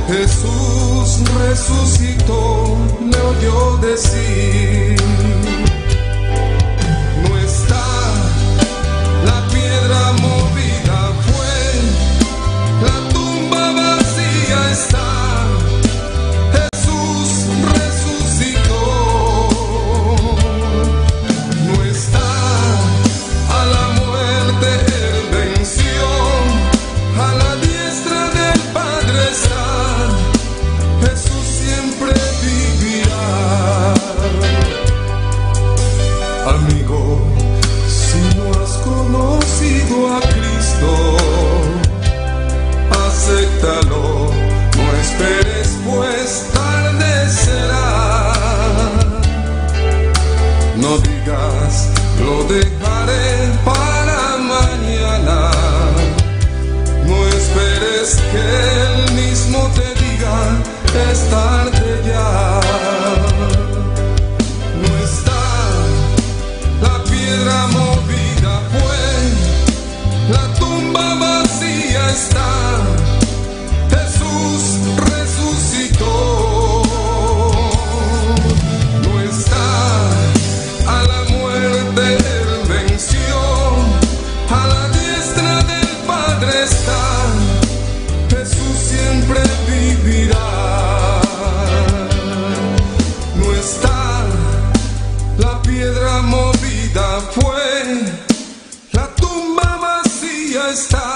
Jesús resucitó, le oyó decir. No está la piedra movida fue, la tumba vacía está. Jesús resucitó. No está a la muerte él venció, a la diestra del Padre está. Jesús siempre vivirá. Amigo, si no has conocido a Cristo, acéptalo, no esperes, pues tarde será. No digas, lo dejaré para mañana. No esperes que él mismo te diga, es tarde ya. No está la piedra movida fue, la tumba vacía está. Jesús resucitó. No está a la muerte él venció, a la diestra del Padre está. Jesús siempre vivirá. No está la piedra movida fue, la tumba vacía está.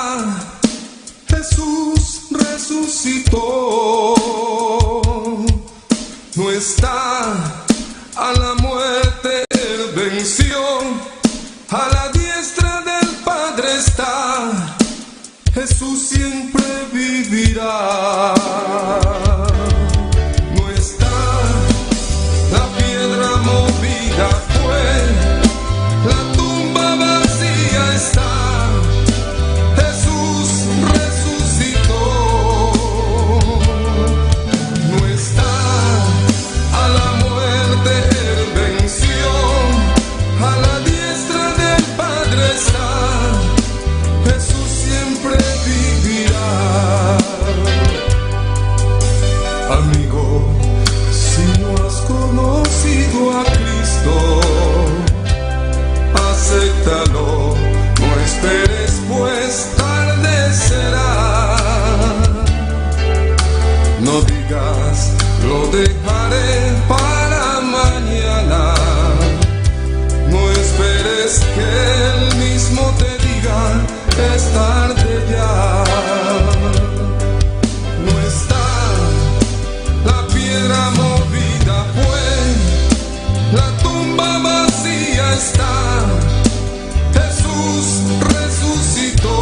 Jesús resucitó. No está a la muerte él venció, a la diestra del Padre está. Jesús siempre vivirá. No está la piedra movida fue, la tumba vacía está. Jesús resucitó. No está a la muerte él venció, a la diestra del Padre está. Jesús siempre vivirá. Amigo, si no has conocido a Cristo, acéptalo, no esperes, pues tarde será. No digas, lo dejaré para mañana. No esperes que él mismo te diga, es tarde ya. No está la piedra movida fue, la tumba vacía está. Jesús resucitó.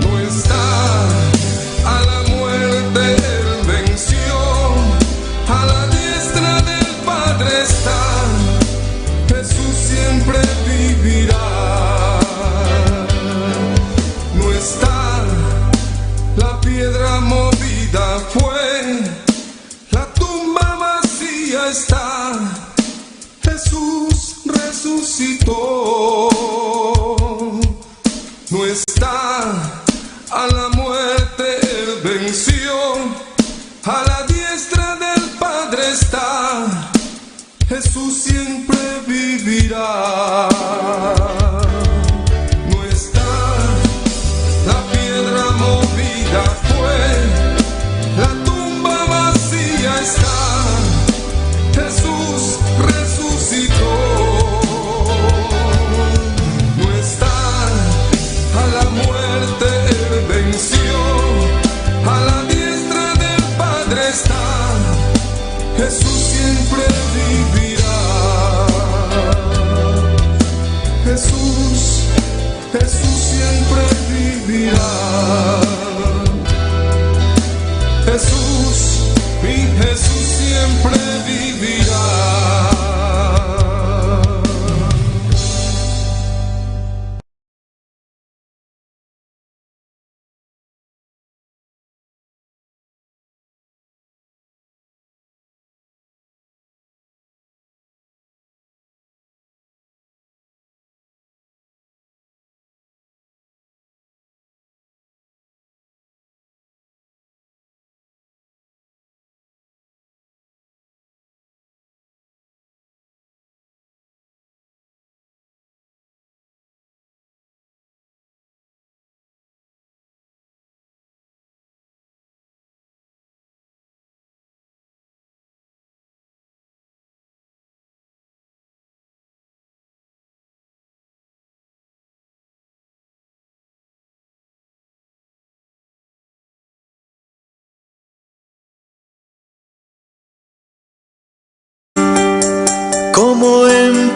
No está a la muerte él venció, a la diestra del Padre está. Jesús siempre vivirá. No está la piedra movida fue, la tumba vacía está. Jesús resucitó. No está a la muerte él venció, a la diestra del Padre está. Jesús siempre vivirá. No está la piedra movida fue, la tumba vacía está. Jesús resucitó. No está a la muerte él venció, a la diestra del Padre está. Jesús siempre vivirá. Jesús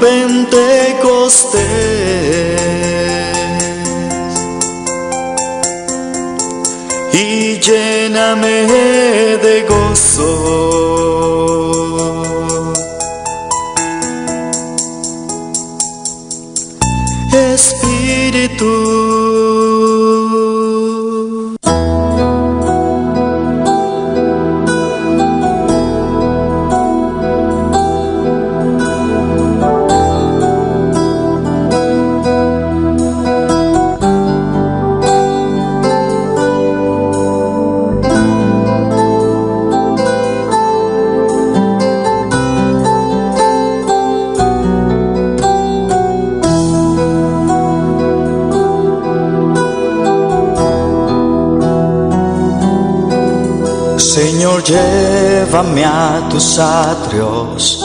Pentecostés. Y lléname de gozo. Espíritu. Señor, llévame a tus atrios,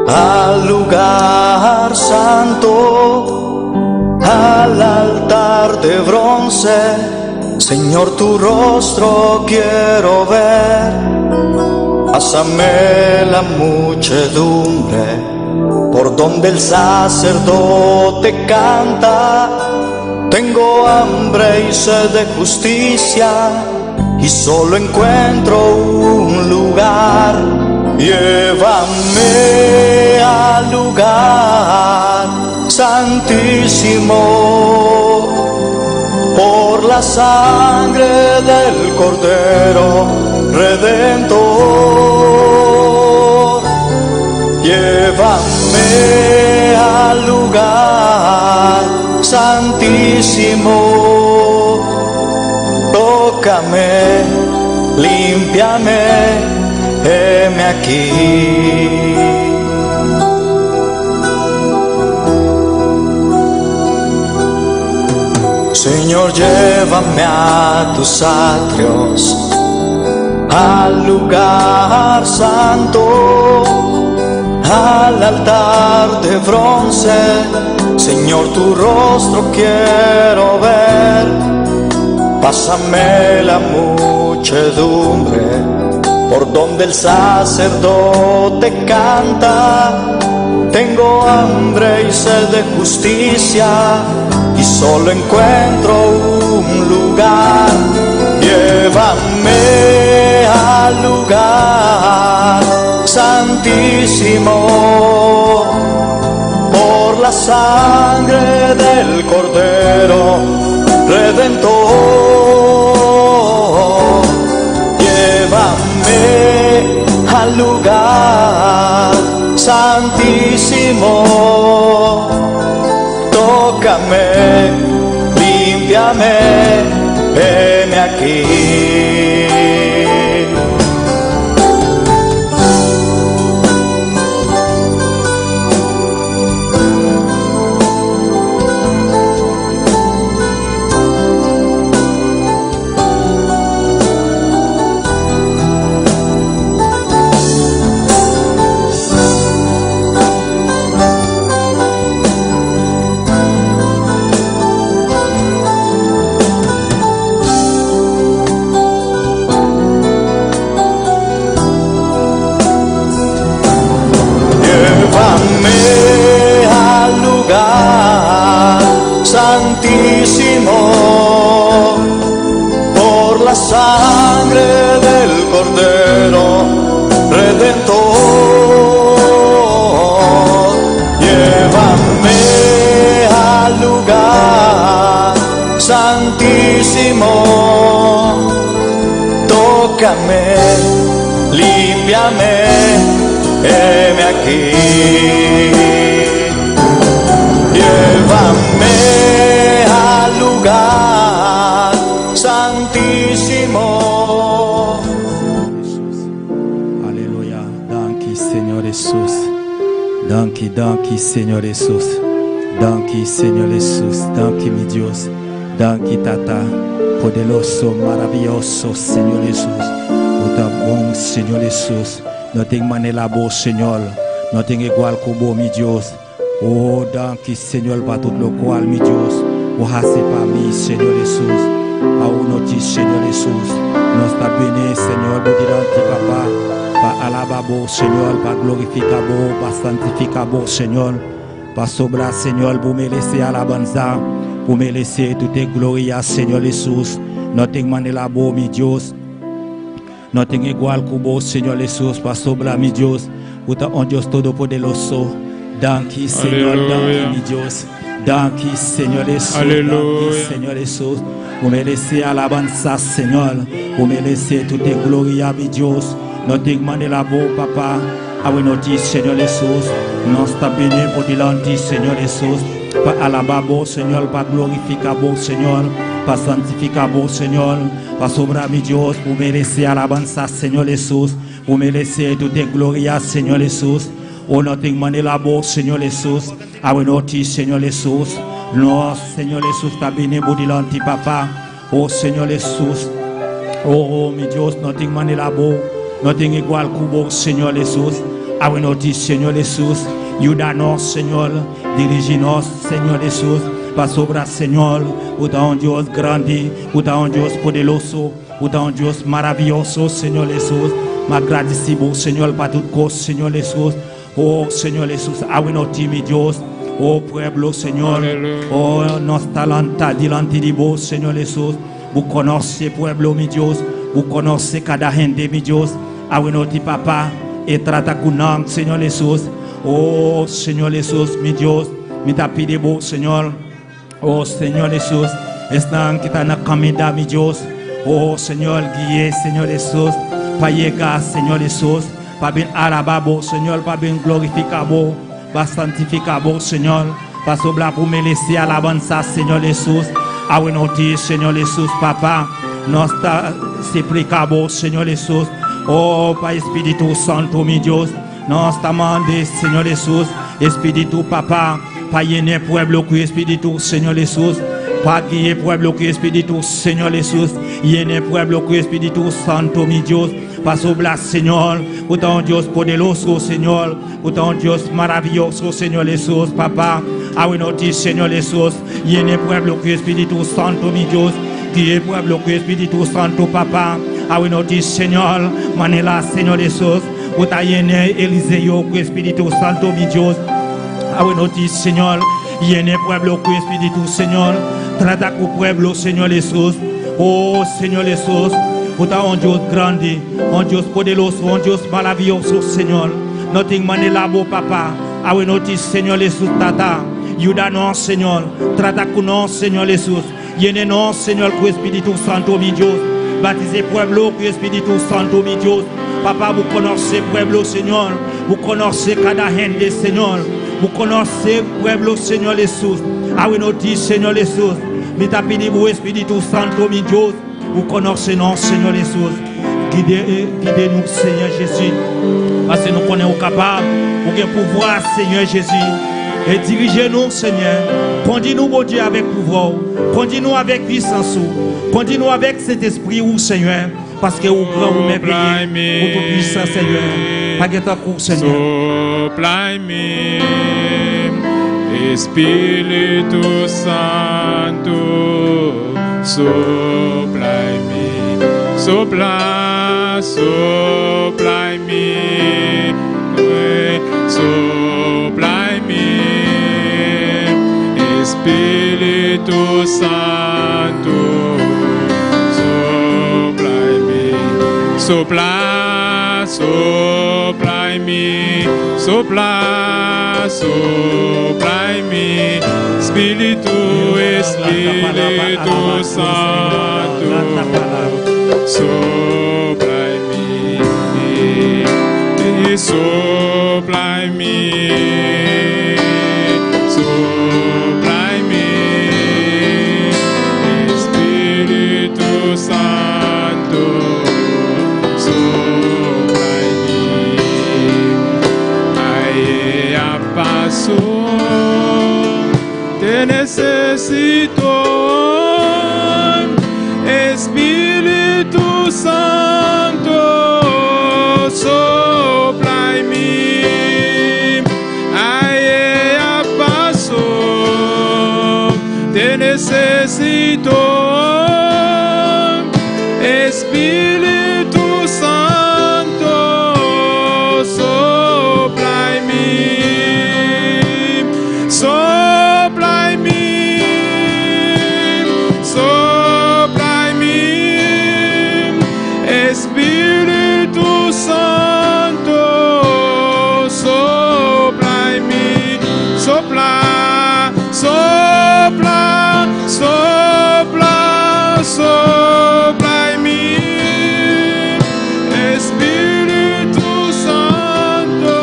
al lugar santo, al altar de bronce. Señor, tu rostro quiero ver. Pásame la muchedumbre por donde el sacerdote canta. Tengo hambre y sed de justicia y solo encuentro un lugar. Llévame al lugar santísimo por la sangre del Cordero Redentor. Llévame al lugar santísimo. Tócame, límpiame, heme aquí. Señor, llévame a tus atrios, al lugar santo, al altar de bronce. Señor, tu rostro quiero ver. Pásame la muchedumbre por donde el sacerdote canta. Tengo hambre y sed de justicia y solo encuentro un lugar. Llévame al lugar santísimo por la sangre del Cordero Redentor. Llévame al lugar santísimo. Tócame, límpiame, heme aquí. Llévame al lugar santísimo por la sangre del Cordero Redentor. Llévame al lugar santísimo. Tócame, límpiame, heme aquí. Llévame al lugar santísimo. Aleluya. Danki, Señor Jesus. Danki, danki, Señor Jesus. Danki, Señor Jesus. Danki, mi Dios. Danki, Tata. Poderoso, maravioso, Señor Jesus. Bo ta bon, Señor Jesus. No tin manera bo, Señor. No tin igual ku bo, mi Dios. Oh, danki, Señor, pa tur lokual, mi Dios. Bo hasi pa mi, Señor Jesus. Awe Señor Hesus, nos ta bini, Señor, bo dilanti, Papa, pa alabá Bo, Señor, pa glorifiká Bo, pa santifiká Bo, Señor, pasobra, Señor, Bo meresé alabansa, Bo meresé tur gloria, Señor Hesus. No tin manera Bo, mi Dios. No tin igual ku Bo, Señor Hesus, pasobra, mi Dios, Bo ta un Dios todopoderoso. Danki, Señor, danki, mi Dios. Danki, Señor Hesus. Danki, Señor Hesus. Bo meresé alabansa, Señor. Bo meresé tur gloria, mi Dios. No tin manera Bo, Papa. Awe Señor Hesus. Nos ta bini bo dilanti, Señor Hesus. Pa alabá Bo, Señor. Pa glorifiká Bo, Señor. Pa santifiká Bo, Señor. Pasobra, mi Dios, Bo meresé alabansa, Señor Hesus. Bo meresé tur gloria, Señor Hesus. O no tin manera Bo, Señor Hesus. Awe Señor Hesus. Nos, Señor Hesus, ta bini bo dilanti, Papa. Oh, Señor Hesus. Oh, mi Dios, no tin manera Bo. No tin igual ku Bo, Señor Hesus. Awe Señor Hesus. Yuda nos, Señor. Dirigí nos, Señor Hesus. Pasobra, Señor. Bo ta un Dios grandi. Bo ta un Dios poderoso. Bo ta un Dios maravioso, Señor Hesus. Mi ta gradisí, Señor, pa tur kos, Señor Hesus. Oh, Señor Hesus, awe mi Dios. Oh, pueblo, Señor. Oh, nos ta lantá dilanti di Bo, Señor Hesus. Bo konosé pueblo, mi Dios. Bo konosé kada hende, mi Dios. Awe Papa, i trata ku nos, Señor Hesus. Oh, Señor Hesus, mi Dios. Mi ta pidi Bo, Señor. Oh, Señor Hesus, esnan ku ta na kaminda, mi Dios. Oh, Señor, guia, Señor Hesus, pa yega, Señor Hesus, pa bin alabá Bo, Señor, pa bin glorifiká Bo, pa santifiká Bo, Señor, pasobra Bo meresé alabansa, Señor Hesus. Awe Señor Hesus, Papa, nos ta supliká Bo, Señor Hesus. Oh, Pa Spiritu Santu, mi Dios, nos ta manda, Señor Hesus, Spiritu, Papa, pa yena pueblo ku Spiritu, Señor Hesus. Pa guia pueblo ku Spiritu, Señor Hesus. Yena pueblo ku Spiritu Santu, mi Dios. Pasobra, Señor, Bo ta un Dios poderoso, Señor. Bo ta un Dios maravioso, Señor Hesus, Papa. Awe Señor Hesus. Yena pueblo ku Spiritu Santu, mi Dios. Guia pueblo ku Spiritu Santu, Papa. Awe Señor, manera, Señor Hesus. Bo ta yena Eliseo ku Spiritu Santu, mi Dios. Awe Señor, yena pueblo ku Spiritu, Señor. Trata ku pueblo, Señor Hesus. Oh, Señor Hesus. Bo ta un Dios grandi, un Dios poderoso, un Dios maravioso, Señor. No tin manera Bo, Papa. Awe Señor Hesus, Tata. Yuda nos, Señor. Trata ku nos, Señor Hesus. Yena nos, Señor, ku Spiritu Santu, mi Dios. Batisá pueblo ku Spiritu Santu, mi Dios. Papa, Bo konosé pueblo, Señor. Bo konosé kada hende, Señor. Bo konosé pueblo, Señor Hesus. Awe Señor Hesus. Mi ta pidi Spiritu Santu, mi Dios. Bo konosé nos, Señor Hesus. Guia, guia nos, Señor Hesus. Paske nou konnen kapab, ou gen pouvwa, Señor Hesus. I diriji nou, Señor. Kondui nou, bon Dye, avèk pouvwa. Kondui nou avèk pisans. Kondui nou avèk Sentespri, Señor. Paske ou gran, ou mèveye, ou toupisan, Señor. Pa gen tankou w, Señor. Sopla en mi, Espíritu Santo, sopla en mi, sopla, sopla en mi, sopla en mi, Espíritu Santo, sopla en mi, sopla, sopla en mi, sopla, sopla en mi, Espíritu, Espíritu Santo, sopla en mi, sopla en mi, sopla en mi, Espíritu Santo, sopla en mi. Ay, paso, te necesito, Espíritu Santo, sopla en mi. Ay, paso, te necesito. Espíritu Santo, sopla en mi, sopla en mi, sopla en mi, Espíritu Santo, sopla en mi, sopla, sopla, sopla, sopla en mi, Espíritu Santo,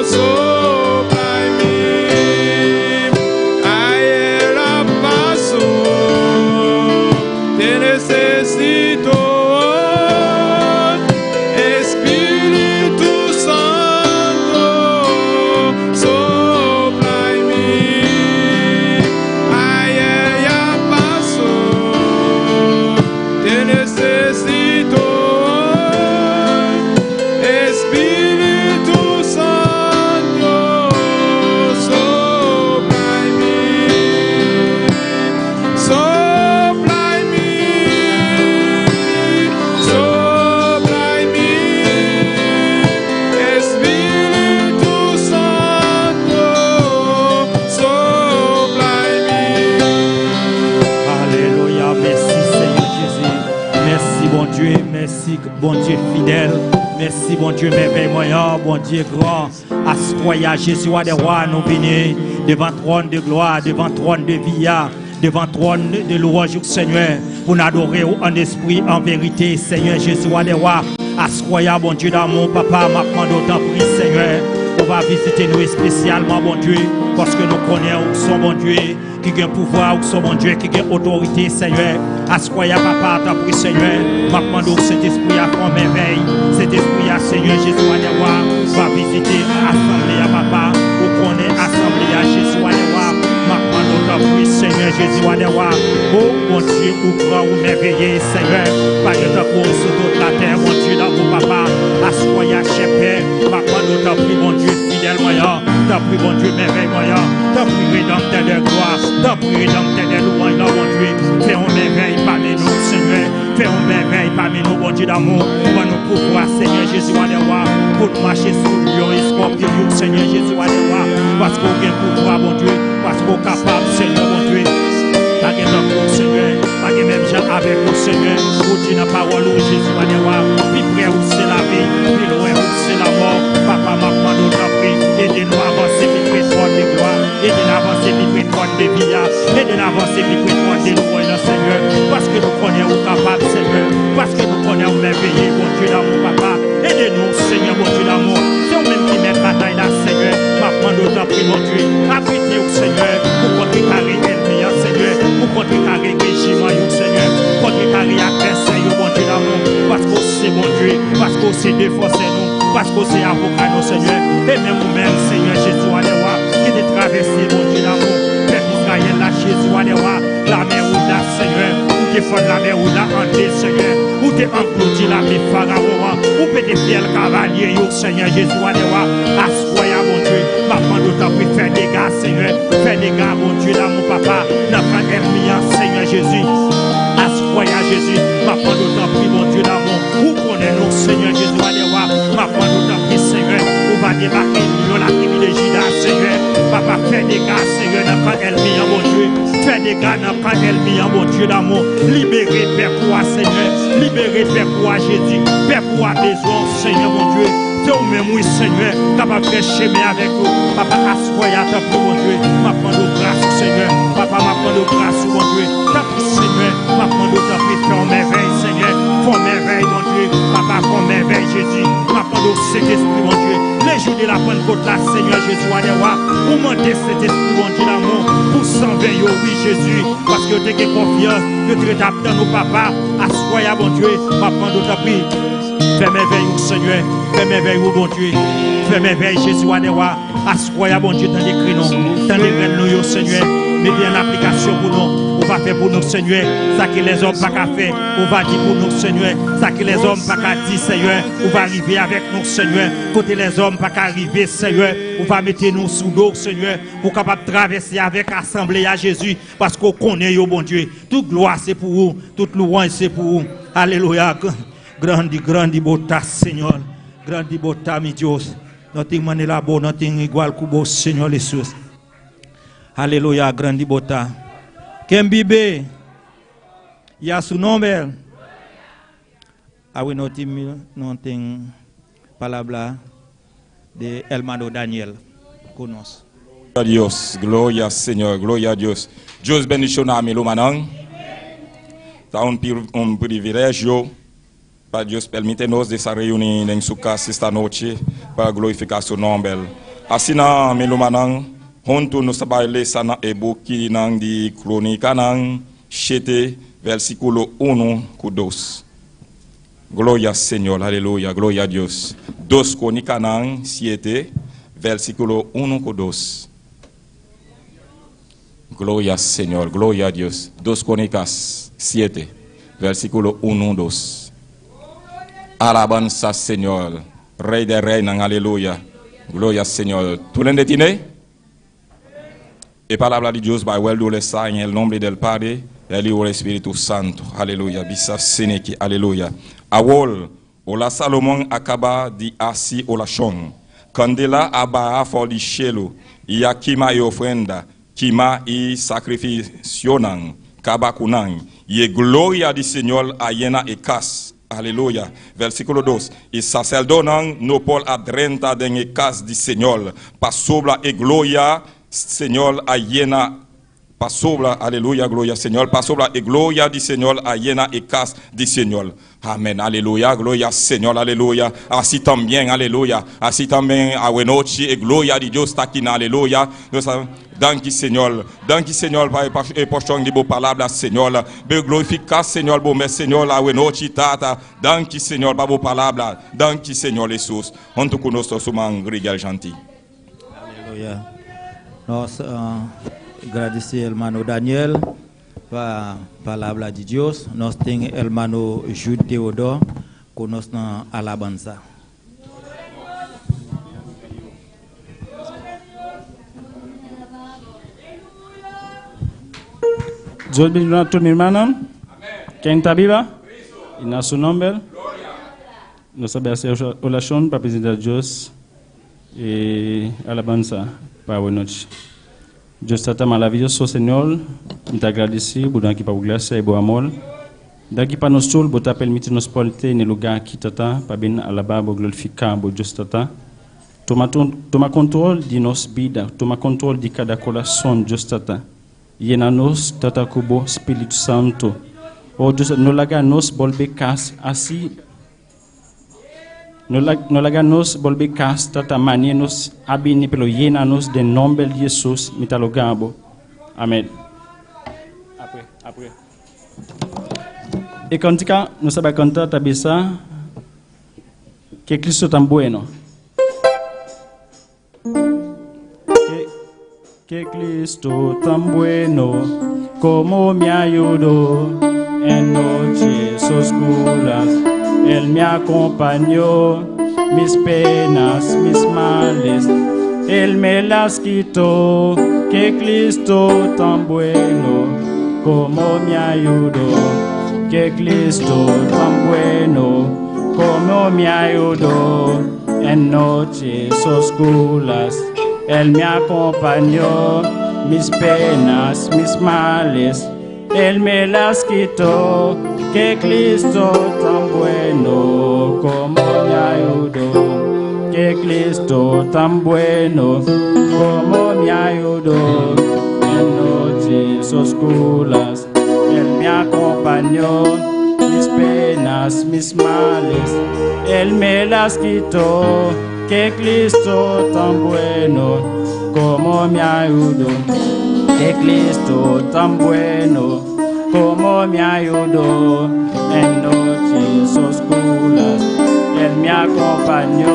sopla en mi. Ayera paso, te necesito. Espíritu Santo, sopla en mi. Ayera paso, te necesito. Espíritu Santo, sopla en mi. Sopla en mi, sopla en mi, Espíritu Santo, sopla en mi. Alelouya, mèsi Seyè Jezi. Mèsi Bondye, mèsi Bondye fidèl. Mèsi Bondye mèvèy mwen, Bondye gran. Aswè a Jezi wa dè wa, nou vini devan twòn de glwa, devan twòn de vi, devan twòn de lwanj, Seyè, pou nou adore an espri, an verite, Seyè Jezi wa dè wa. Aswè a, Bondye damou, papa, m ap mande tanpri, Seyè, ou va vizite nou espesyalman, Bondye, paske nou konnen ou se Bondye ki gen pouvwa, ou se Bondye ki gen otorite, Seyè. Aswè a, papa, tanpri, Seyè, m ap mande Sentespri a fè mèvèy, Sentespri a, Seyè Jezi wa dè wa, va vizite asanble a, papa, ou konnen asanble a, Jezi wa dè wa, m ap mande tanpri, Seyè Jezi wa dè wa, o Bondye, ou gran, ou mèveye, Seyè, pa gen tankou sou tout latè, Bondye damou, papa, aswè a, chè Pè, m ap mande tanpri, Bondye fidèl mwen, tanpri, Bondye mèvèy mwen, tanpri redanmtè de glwa, tanpri redanmtè de lwanj, la, Bondye, fè yon mèvèy pami nou, Seyè, fè yon mèvèy pami nou, Bondye damou, ban nou pouvwa, Seyè Jezi wa dè wa, pou nou mache sou lyon eskòpyon, Seyè Jezi wa dè wa, paske ou gen pouvwa, Bondye, paske ou kapab, Seyè, Bondye. Pa gen tankou, Seyè, pa gen menm jan avèk ou, Seyè, ou di nan pawòl ou, Jezi wa dè wa, pi pre ou se lavi, pi lwen ou se lanmò. Papa, m ap mande tanpri, ede nou avanse pi pre twòn de glwa, ede nou avanse pi pre twòn de vi, ede nou avanse pi pre twòn de lwanj, Seyè, paske nou konnen ou kapab, Seyè, paske nou konnen ou mèveye, Bondye damou, papa, ede nou, Seyè, Bondye damou, se ou menm ki mèt batay la, Seyè, m ap mande tanpri, Bondye, abrite ou, Seyè, pou kontrekare ènmi, Seyè, pou kontrekare rejim, Seyè, kontrekare advèsè, Bondye damou, paske se Bondye, paske se defansè nou, paske se avoka nou, Seyè, e menm ou menm, Seyè Jezi wa dè wa, ki te travèse, Bondye damou, pèp Izrayèl la, Jezi wa dè wa, lamè wouj la, Seyè, ou te fann lamè wouj la an de, Seyè, ou te anglouti lame Farawon, ou pete fyèl kavalye, yo, Seyè Jezi wa dè wa, aswè a, Bondye, m ap mande tanpri fè dega, Seyè, fè dega, Bondye damou, papa, nan kan ènmi, Seyè Jezi. Aswè a, Jezi, m ap mande tanpri, Bondye damou, ou konnen nou, Seyè Jezi wa dè wa, m ap mande tanpri, Seyè, ou va debake lyon latribi de Jida, Seyè, papa, fè dega, Seyè, nan kan ènmi, Bondye, fè dega nan kan ènmi, Bondye damou, libere pèp ou a, Seyè, libere pèp ou a, Jezi, pèp ou a bezwen, Seyè, Bondye, se ou menm, wi, Seyè, kapab fè chemen avèk ou, papa, aswè a, tanpri, Bondye, m ap mande gras, Seyè, papa, m ap mande gras, Bondye, tanpri, Seyè, m ap mande tanpri, fè yon mèvèy, Seyè, fè yon mèvèy, Bondye, papa, fè yon mèvèy, Jezi, m ap mande Sentespri, Bondye, lejou de la Pannkot la, Seyè Jezi wa dè wa, ou mande Sentespri, Bondye damou, pou 120 yo, wi, Jezi, paske yo te gen konfyans, yo te ap tann ou, papa, aswè a, Bondye, m ap mande tanpri, fè mèvèy ou, Seyè, fè mèvèy ou, Bondye, fè mèvèy, Jezi wa dè wa, aswè a, Bondye, tande kri nou, tande rèl nou yo, Seyè, mete an aplikasyon pou nou. va fè pou nou, Senyè, sa ke lèzòm pa ka fè, ou va di pou nou, Senyè, sa ke lèzòm pa ka di, Senyè, ou va rive avèk nou, Senyè, kote lèzòm pa ka rive, Senyè, ou va mete nou sou do, Senyè, pou kapab travèse avèk asanble a, Jezi, paske ou konnen yo, Bondye. Tout glwa se pou ou, tout louwanj se pou ou. Alelouya. Grandi, grandi bo ta, Señor. Grandi bo ta, mi Dios. No tin manera bo, no tin igual ku bo, Señor Jesús. Aleluya, grandi bo ta. Ken biba i a su nòmber. Awe no tin palabra di hermano Daniel ku nos. Gloria a Dios, gloria Señor, gloria a Dios. Dios bendishoná mi rumannan. Ta un privilegio pa Dios permití nos di reuní den su kas esta nochi pa glorifiká su nòmber. Asina, mi rumannan, huntu nos ta bai lesa na e buki di Krónikanan 7, versíkulo 1 ku 2. Gloria Señor, aleluya, gloria a Dios. 2 Krónikanan 7, versíkulo 1 ku 2. Gloria Señor, gloria a Dios. 2 Crónicas 7, versíkulo 1, 2. Alabanza, Señor, Rei di reinan, aleluya. Gloria Señor. Tur hende tin? E palabra di Dios ta bai lesá den nòmber di Padre, del Hijo i Spiritu Santu. Aleluya. Bisa seneki, aleluya. Awor, ora Salomon a kaba di hasi orashon. Kandela a baha for di shelu i a kima e ofrenda, kimá i sakrifisionan, kaba ku nan. I e gloria di Señor a yena e kas. Aleluya. Versíkulo 2. E saserdotenan no por a drenta den e kas di Señor, pasobra e gloria Señor a yena pasobra, aleluya, gloria Señor, pasobra e gloria di Señor a yena e kas di Señor. Amèn, aleluya, gloria Señor, aleluya. Asina tambe, aleluya. Asina tambe, awe nochi, e gloria di Dios ta aki, aleluya. Nos danki Señor, danki Señor pa e porshon di bo palabra, Señor. Be glorifiká, Señor, bo Señor, awe nochi, Tata. Danki Señor pa bo palabra. Danki Señor Hesus. Huntu ku nos ruman Rigel Janti. Aleluya. Nos gradisí ruman Daniel pa palabra di Dios. Nos tin ruman Jude Theodore ku nos na alabansa. Dios bendishoná tur mi rumannan. Ken ta biba? I na su nòmber. Nos ta hasi orashon pa presentá Dios e alabansa pa awe nochi. Dios Tata maravioso, Señor, mi ta gradisí, danki pa grasia i bo amor. Danki pa nos tur, bo ta permití nos por ta na e lugá aki, Tata, pa bin alabá, glorifiká, Dios Tata. Tuma kontròl di nos bida, tuma kontròl di kada kurason, Dios Tata. Yena nos, Tata, ku bo Spiritu Santu. Oh Dios, no laga nos bolbe kas asina. No laga nos bolbe kas, Tata, manera nos a bini, pero yena nos den nòmber di Hesus, mi ta roga bo. Amèn. Apre, apre. E kantika, nos ta bai kanta, ta bisa, ke Kristu tan bueno. Que Cristo tan bueno como me ayudó en noches oscuras. Él me acompañó, mis penas, mis males, Él me las quitó. Que Cristo tan bueno como me ayudó. Que Cristo tan bueno como me ayudó en noches oscuras. Él me acompañó, mis penas, mis males, Él me las quitó. Que Cristo tan bueno como me ayudó. Que Cristo tan bueno como me ayudó en noches oscuras. Él me acompañó, mis penas, mis males, Él me las quitó. Que Cristo tan bueno como me ayudó. Que Cristo tan bueno como me ayudó en noches oscuras. Él me acompañó,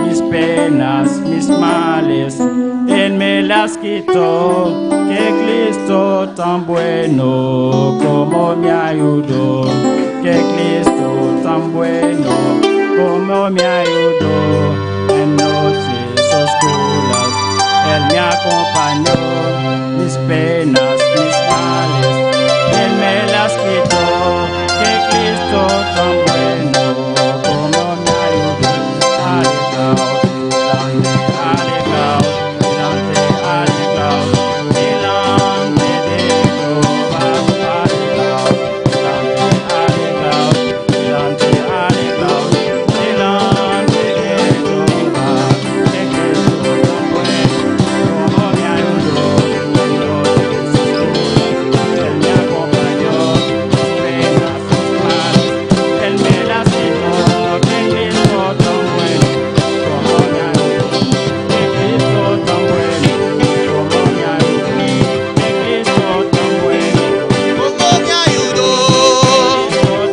Mis penas, mis males, Él me las quitó. Que Cristo tan bueno como me ayudó. Que Cristo tan bueno como me ayudó. En noches oscuras, Él me acompañó. Mis penas, mis males, Él me las quitó. Que Cristo tan bueno como me ayudó. Alegrao, delante, alegrao, delante, alegrao, delante de Jehová. Alegrao, delante, alegrao, delante, alegrao, delante de Jehová. Que Cristo tan bueno como me ayudó. En noches oscuras, Él me acompañó. Mis penas, mis males, Él me las quitó. Que Cristo tan bueno como me ayudó. Que Cristo tan bueno como me ayudó. Que Cristo tan bueno. Como me ayudó, Cristo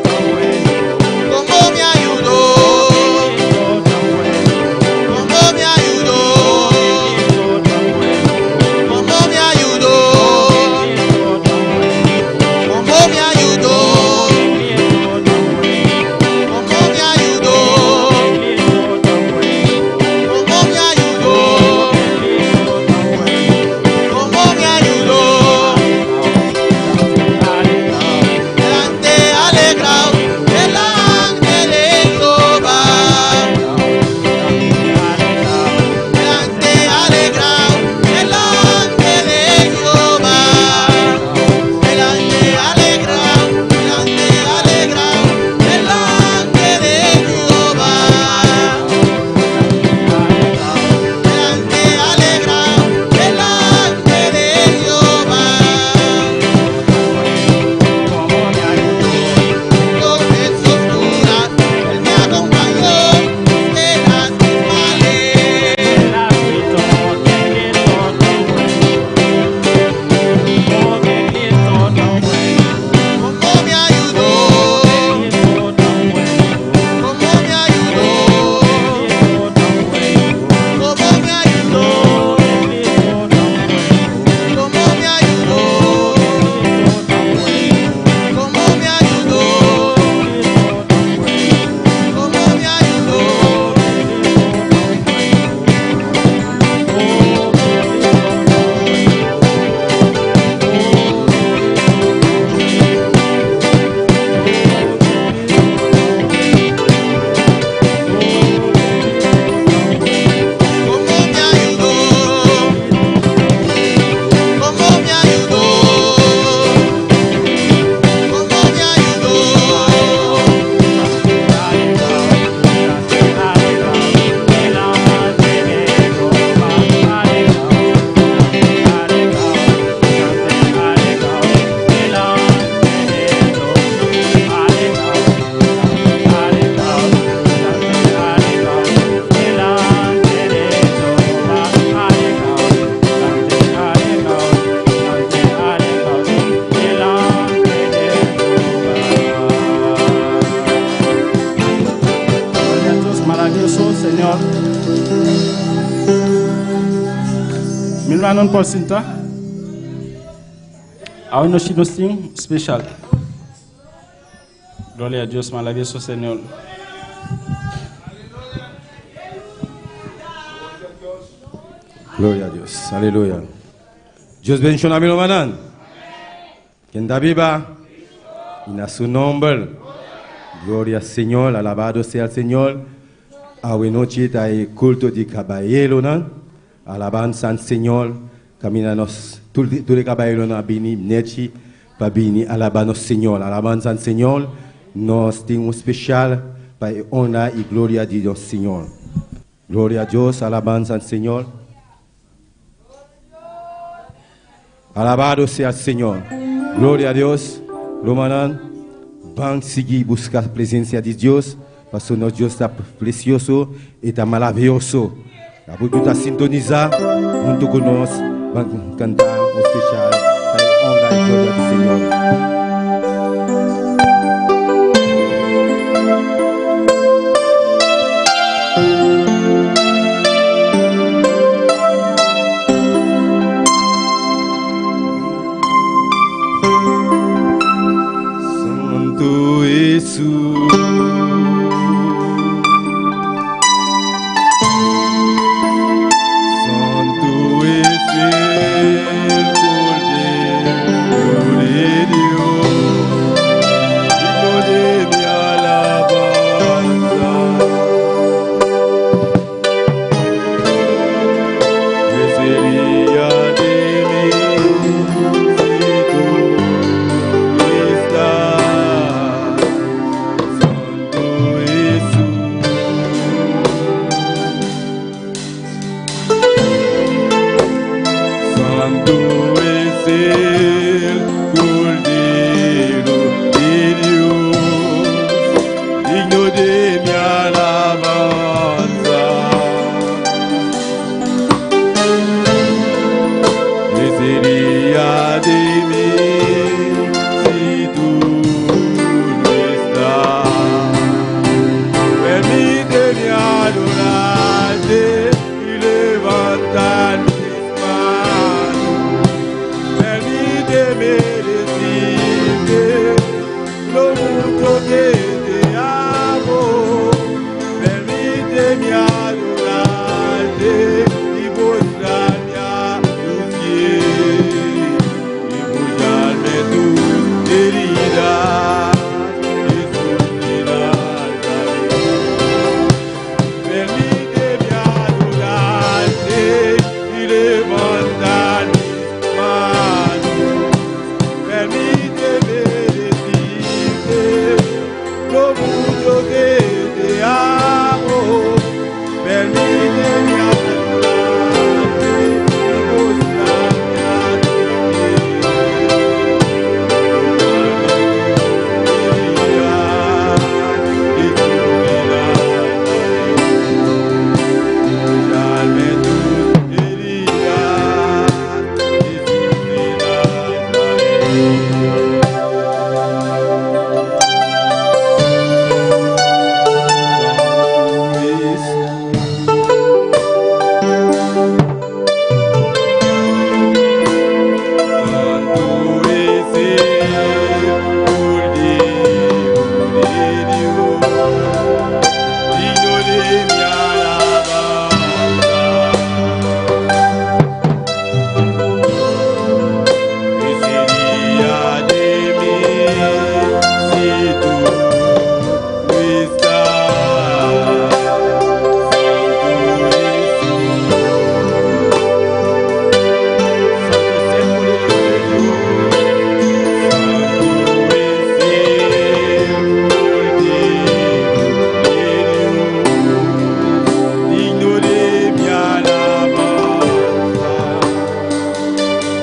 tan bueno. como me ayudó, Cristo tan bueno. como me ayudó, Cristo tan bueno. como me ayudó, Cristo tan bueno. como me ayudó, Cristo tan bueno. como me ayudó, Cristo tan bueno. como me ayudó, Cristo tan bueno. como me ayudó. Delante alegrao, delante de Jehová. Delante alegrao, delante de Jehová. Delante alegrao, delante alegrao, delante de Jehová. Delante alegrao, delante de Jehová. Noches oscuras, Él me acompañó, penas mis males. Como me ayudó, como me ayudó, como me ayudó, como me ayudó, como me ayudó, como me ayudó. Como me ayudó, como me ayudó, como me ayudó. Gloria a Dios, maravilloso Señor. Mi hermano por sinta. Awe nos tin special. Gloria a Dios, maravilloso Señor. Gloria a Dios. Aleluya. Dios bendiciona mi hermano. Ken ta biba. Y na su nomber. Gloria al Señor. Alabado sea el Señor. Awe nochi ta e culto di cabayero nan. Alabanza al Señor. Camina nos. Tur cabayero nan bini nechi. Pa bini alaba nos Señor. Alabanza al Señor. Nos tin un special pa honra y gloria di Dios Señor. Gloria a Dios. Alabanza al Señor. Alabado sea el Señor. Gloria a Dios. Rumannan, ban sigui busca presencia di Dios. Pasobra nos Dios ta precioso y ta maraviyoso. Abo ta sintonisa hunto cu nos. Ban canta un special pa honra y gloria di Señor. Santu es el Cordero de Dios, digno de mi alabanza. ¿Qué sería de mí si tú no estás? Santo Jesús. Santo es el Cordero de Dios, digno de mi alabanza. ¿Qué sería de mí si tú no estás? Permíteme adorarte y levantar mis manos. Permíteme decirte lo mucho que te amo. Permíteme adorarte y postrarme a tus pies y postrarme tus heridas. Jesús de Nazaret. Permíteme adorarte y levantar mis manos. Permíteme decirte lo mucho que te amo. Permíteme adorarte y postrarme a tus Santo es el Cordero de Dios, digno de mi alabanza. ¿Qué sería de mí si tú no estás? Santo Jesús. Santo es el Cordero de Dios, Santo es el Cordero de Dios, digno de mi alabanza.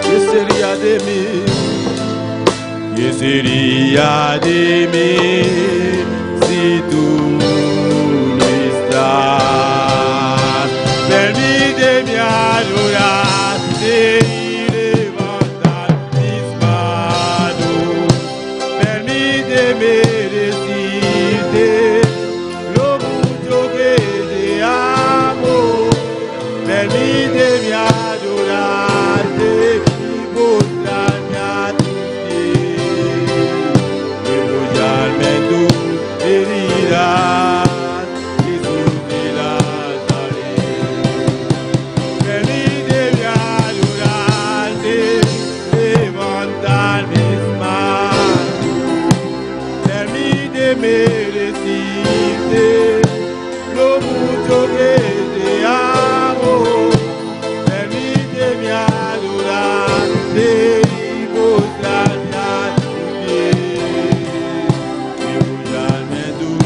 ¿Qué sería de mí? ¿Qué sería de mí si tú no estás? Permíteme adorarte y levantar mis manos. Permíteme decirte lo mucho que te amo. Permíteme adorarte y postrarme a tus pies. Degollarme tus heridas, Jesús de Nazaret. Permíteme adorarte, levantar mis manos. Permíteme decirte lo mucho que te amo. Permíteme adorarte y postrarme a tus pies. Degollarme tus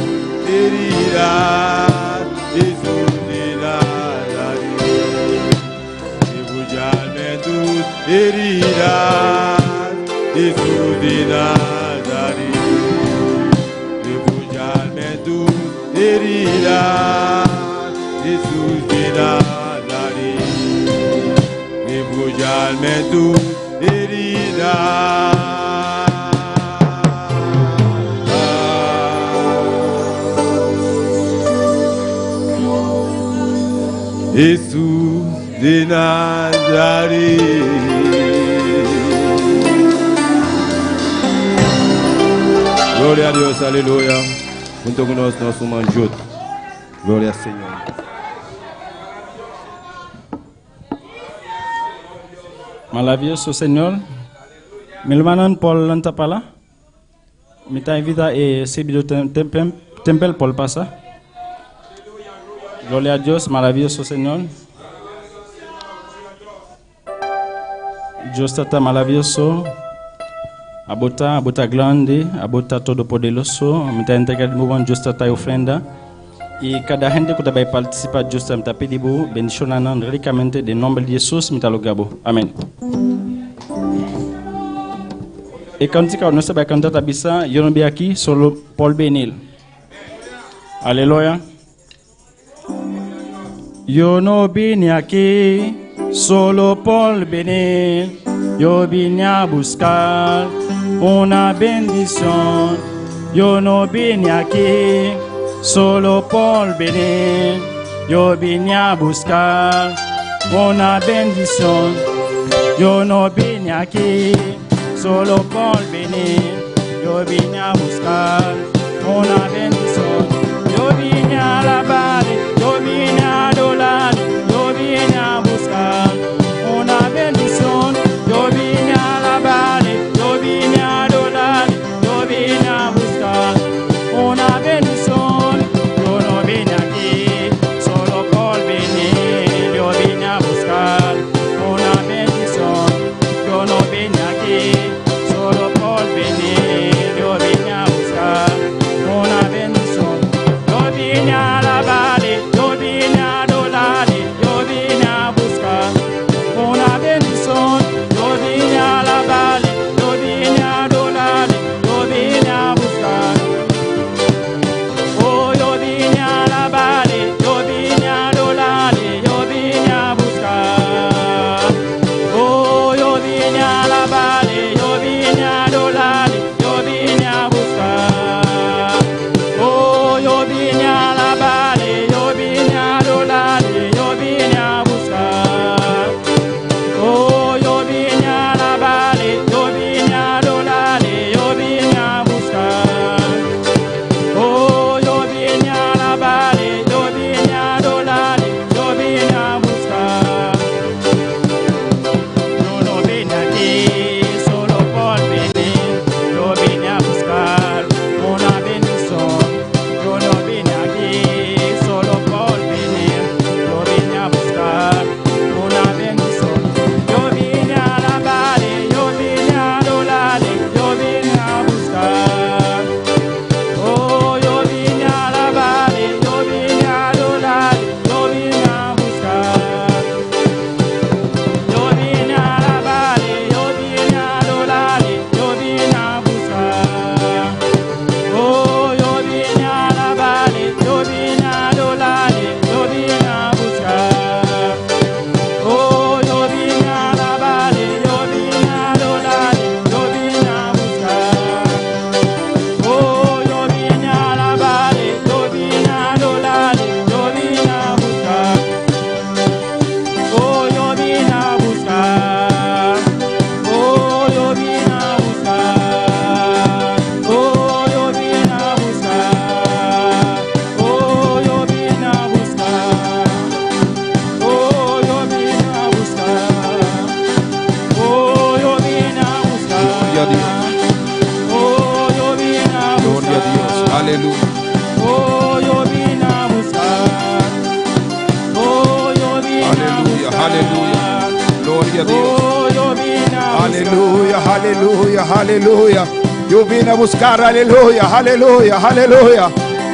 heridas, Jesús de Nazaret. Degollarme tus heridas, Jesús de Nazaret. Degollarme tus heridas, Jesús de Nazaret. Degollarme tus heridas. Jesús de Nazaret. Gloria a Dios, aleluya. Hunto ku nos, nos ruman Jude. Gloria Señor. Maravioso Señor. Mi rumannan por lanta para. Mi ta invita e sirbidor tempel por pasa. Gloria a Dios, maravioso Señor. Dios ta maravioso. Abo ta, abo ta grandi, abo ta todopoderoso. Mi ta entrega di bo Dios ta ofrenda. Y cada hende cu ta bay participa, Dios ta pidi bo bendiciona nan ricamente den nomber di Jesus, mi ta roga bo. Amen. E cantica nos ta bay canta ta bisa, Yo no bin aki solo por venir. Aleluya. Yo no vine aquí solo por venir, yo vine a buscar una bendición. Yo no vine aquí solo por venir, yo vine a buscar una bendición. Yo no vine aquí solo por venir, yo vine a buscar una bendición. Yo vine a alabar, yo vine a adorar, yo vine a buscar una bendición. Yo vine a alabar, yo vine a adorar, yo vine a buscar una bendición. Yo no vine aquí solo por venir, yo vine a buscar una bendición. Yo no vine aquí solo por venir, yo vine a buscar una bendición. Yo vine a alabar, yo vine a adorar, yo vine a buscar una bendición. Yo vine a alabar, yo vine a adorar, yo vine a buscar. Oh, yo vine a alabar, yo vine a adorar, yo vine a buscar. Oh, yo vine a alabar, yo vine a adorar, yo vine a buscar. Oh, yo vine a alabar, yo vine a adorar, yo vine a buscar. Oh, yo vine a alabar, yo vine a adorar, yo vine a buscar. Oh, yo vine a alabar, yo vine a adorar, yo vine a buscar. Yo no vine aquí solo por venir, yo vine a buscar una bendición. Yo no vine aquí solo por venir, yo vine a buscar una bendición. Yo vine a alabar, yo vine a adorar, yo vine a buscar. Oh, yo vine a alabar, yo vine a adorar, yo vine a buscar. Yo vine a alabar, yo vine a adorar, yo vine a buscar. Oh, yo vine a alabar, yo vine a adorar, yo vine a buscar. Oh, yo vine a alabar, yo vine a adorar, yo vine a buscar. Oh, yo vine a alabar, yo vine a adorar, yo vine a buscar. Oh, yo vine a buscar. Oh, yo vine a buscar. Oh, yo vine a buscar. Oh, yo vine a buscar. Oh, yo vine a buscar. Oh, yo vine a buscar. Gloria a Dios. Oh, yo vine a buscar. Gloria a Dios. Aleluya. Oh, yo vine a buscar. Oh, yo vine a Aleluya, buscar. aleluya. Gloria a Dios. Oh, yo vine a buscar. Aleluya, aleluya, aleluya. Yo vine a buscar, aleluya, aleluya, aleluya.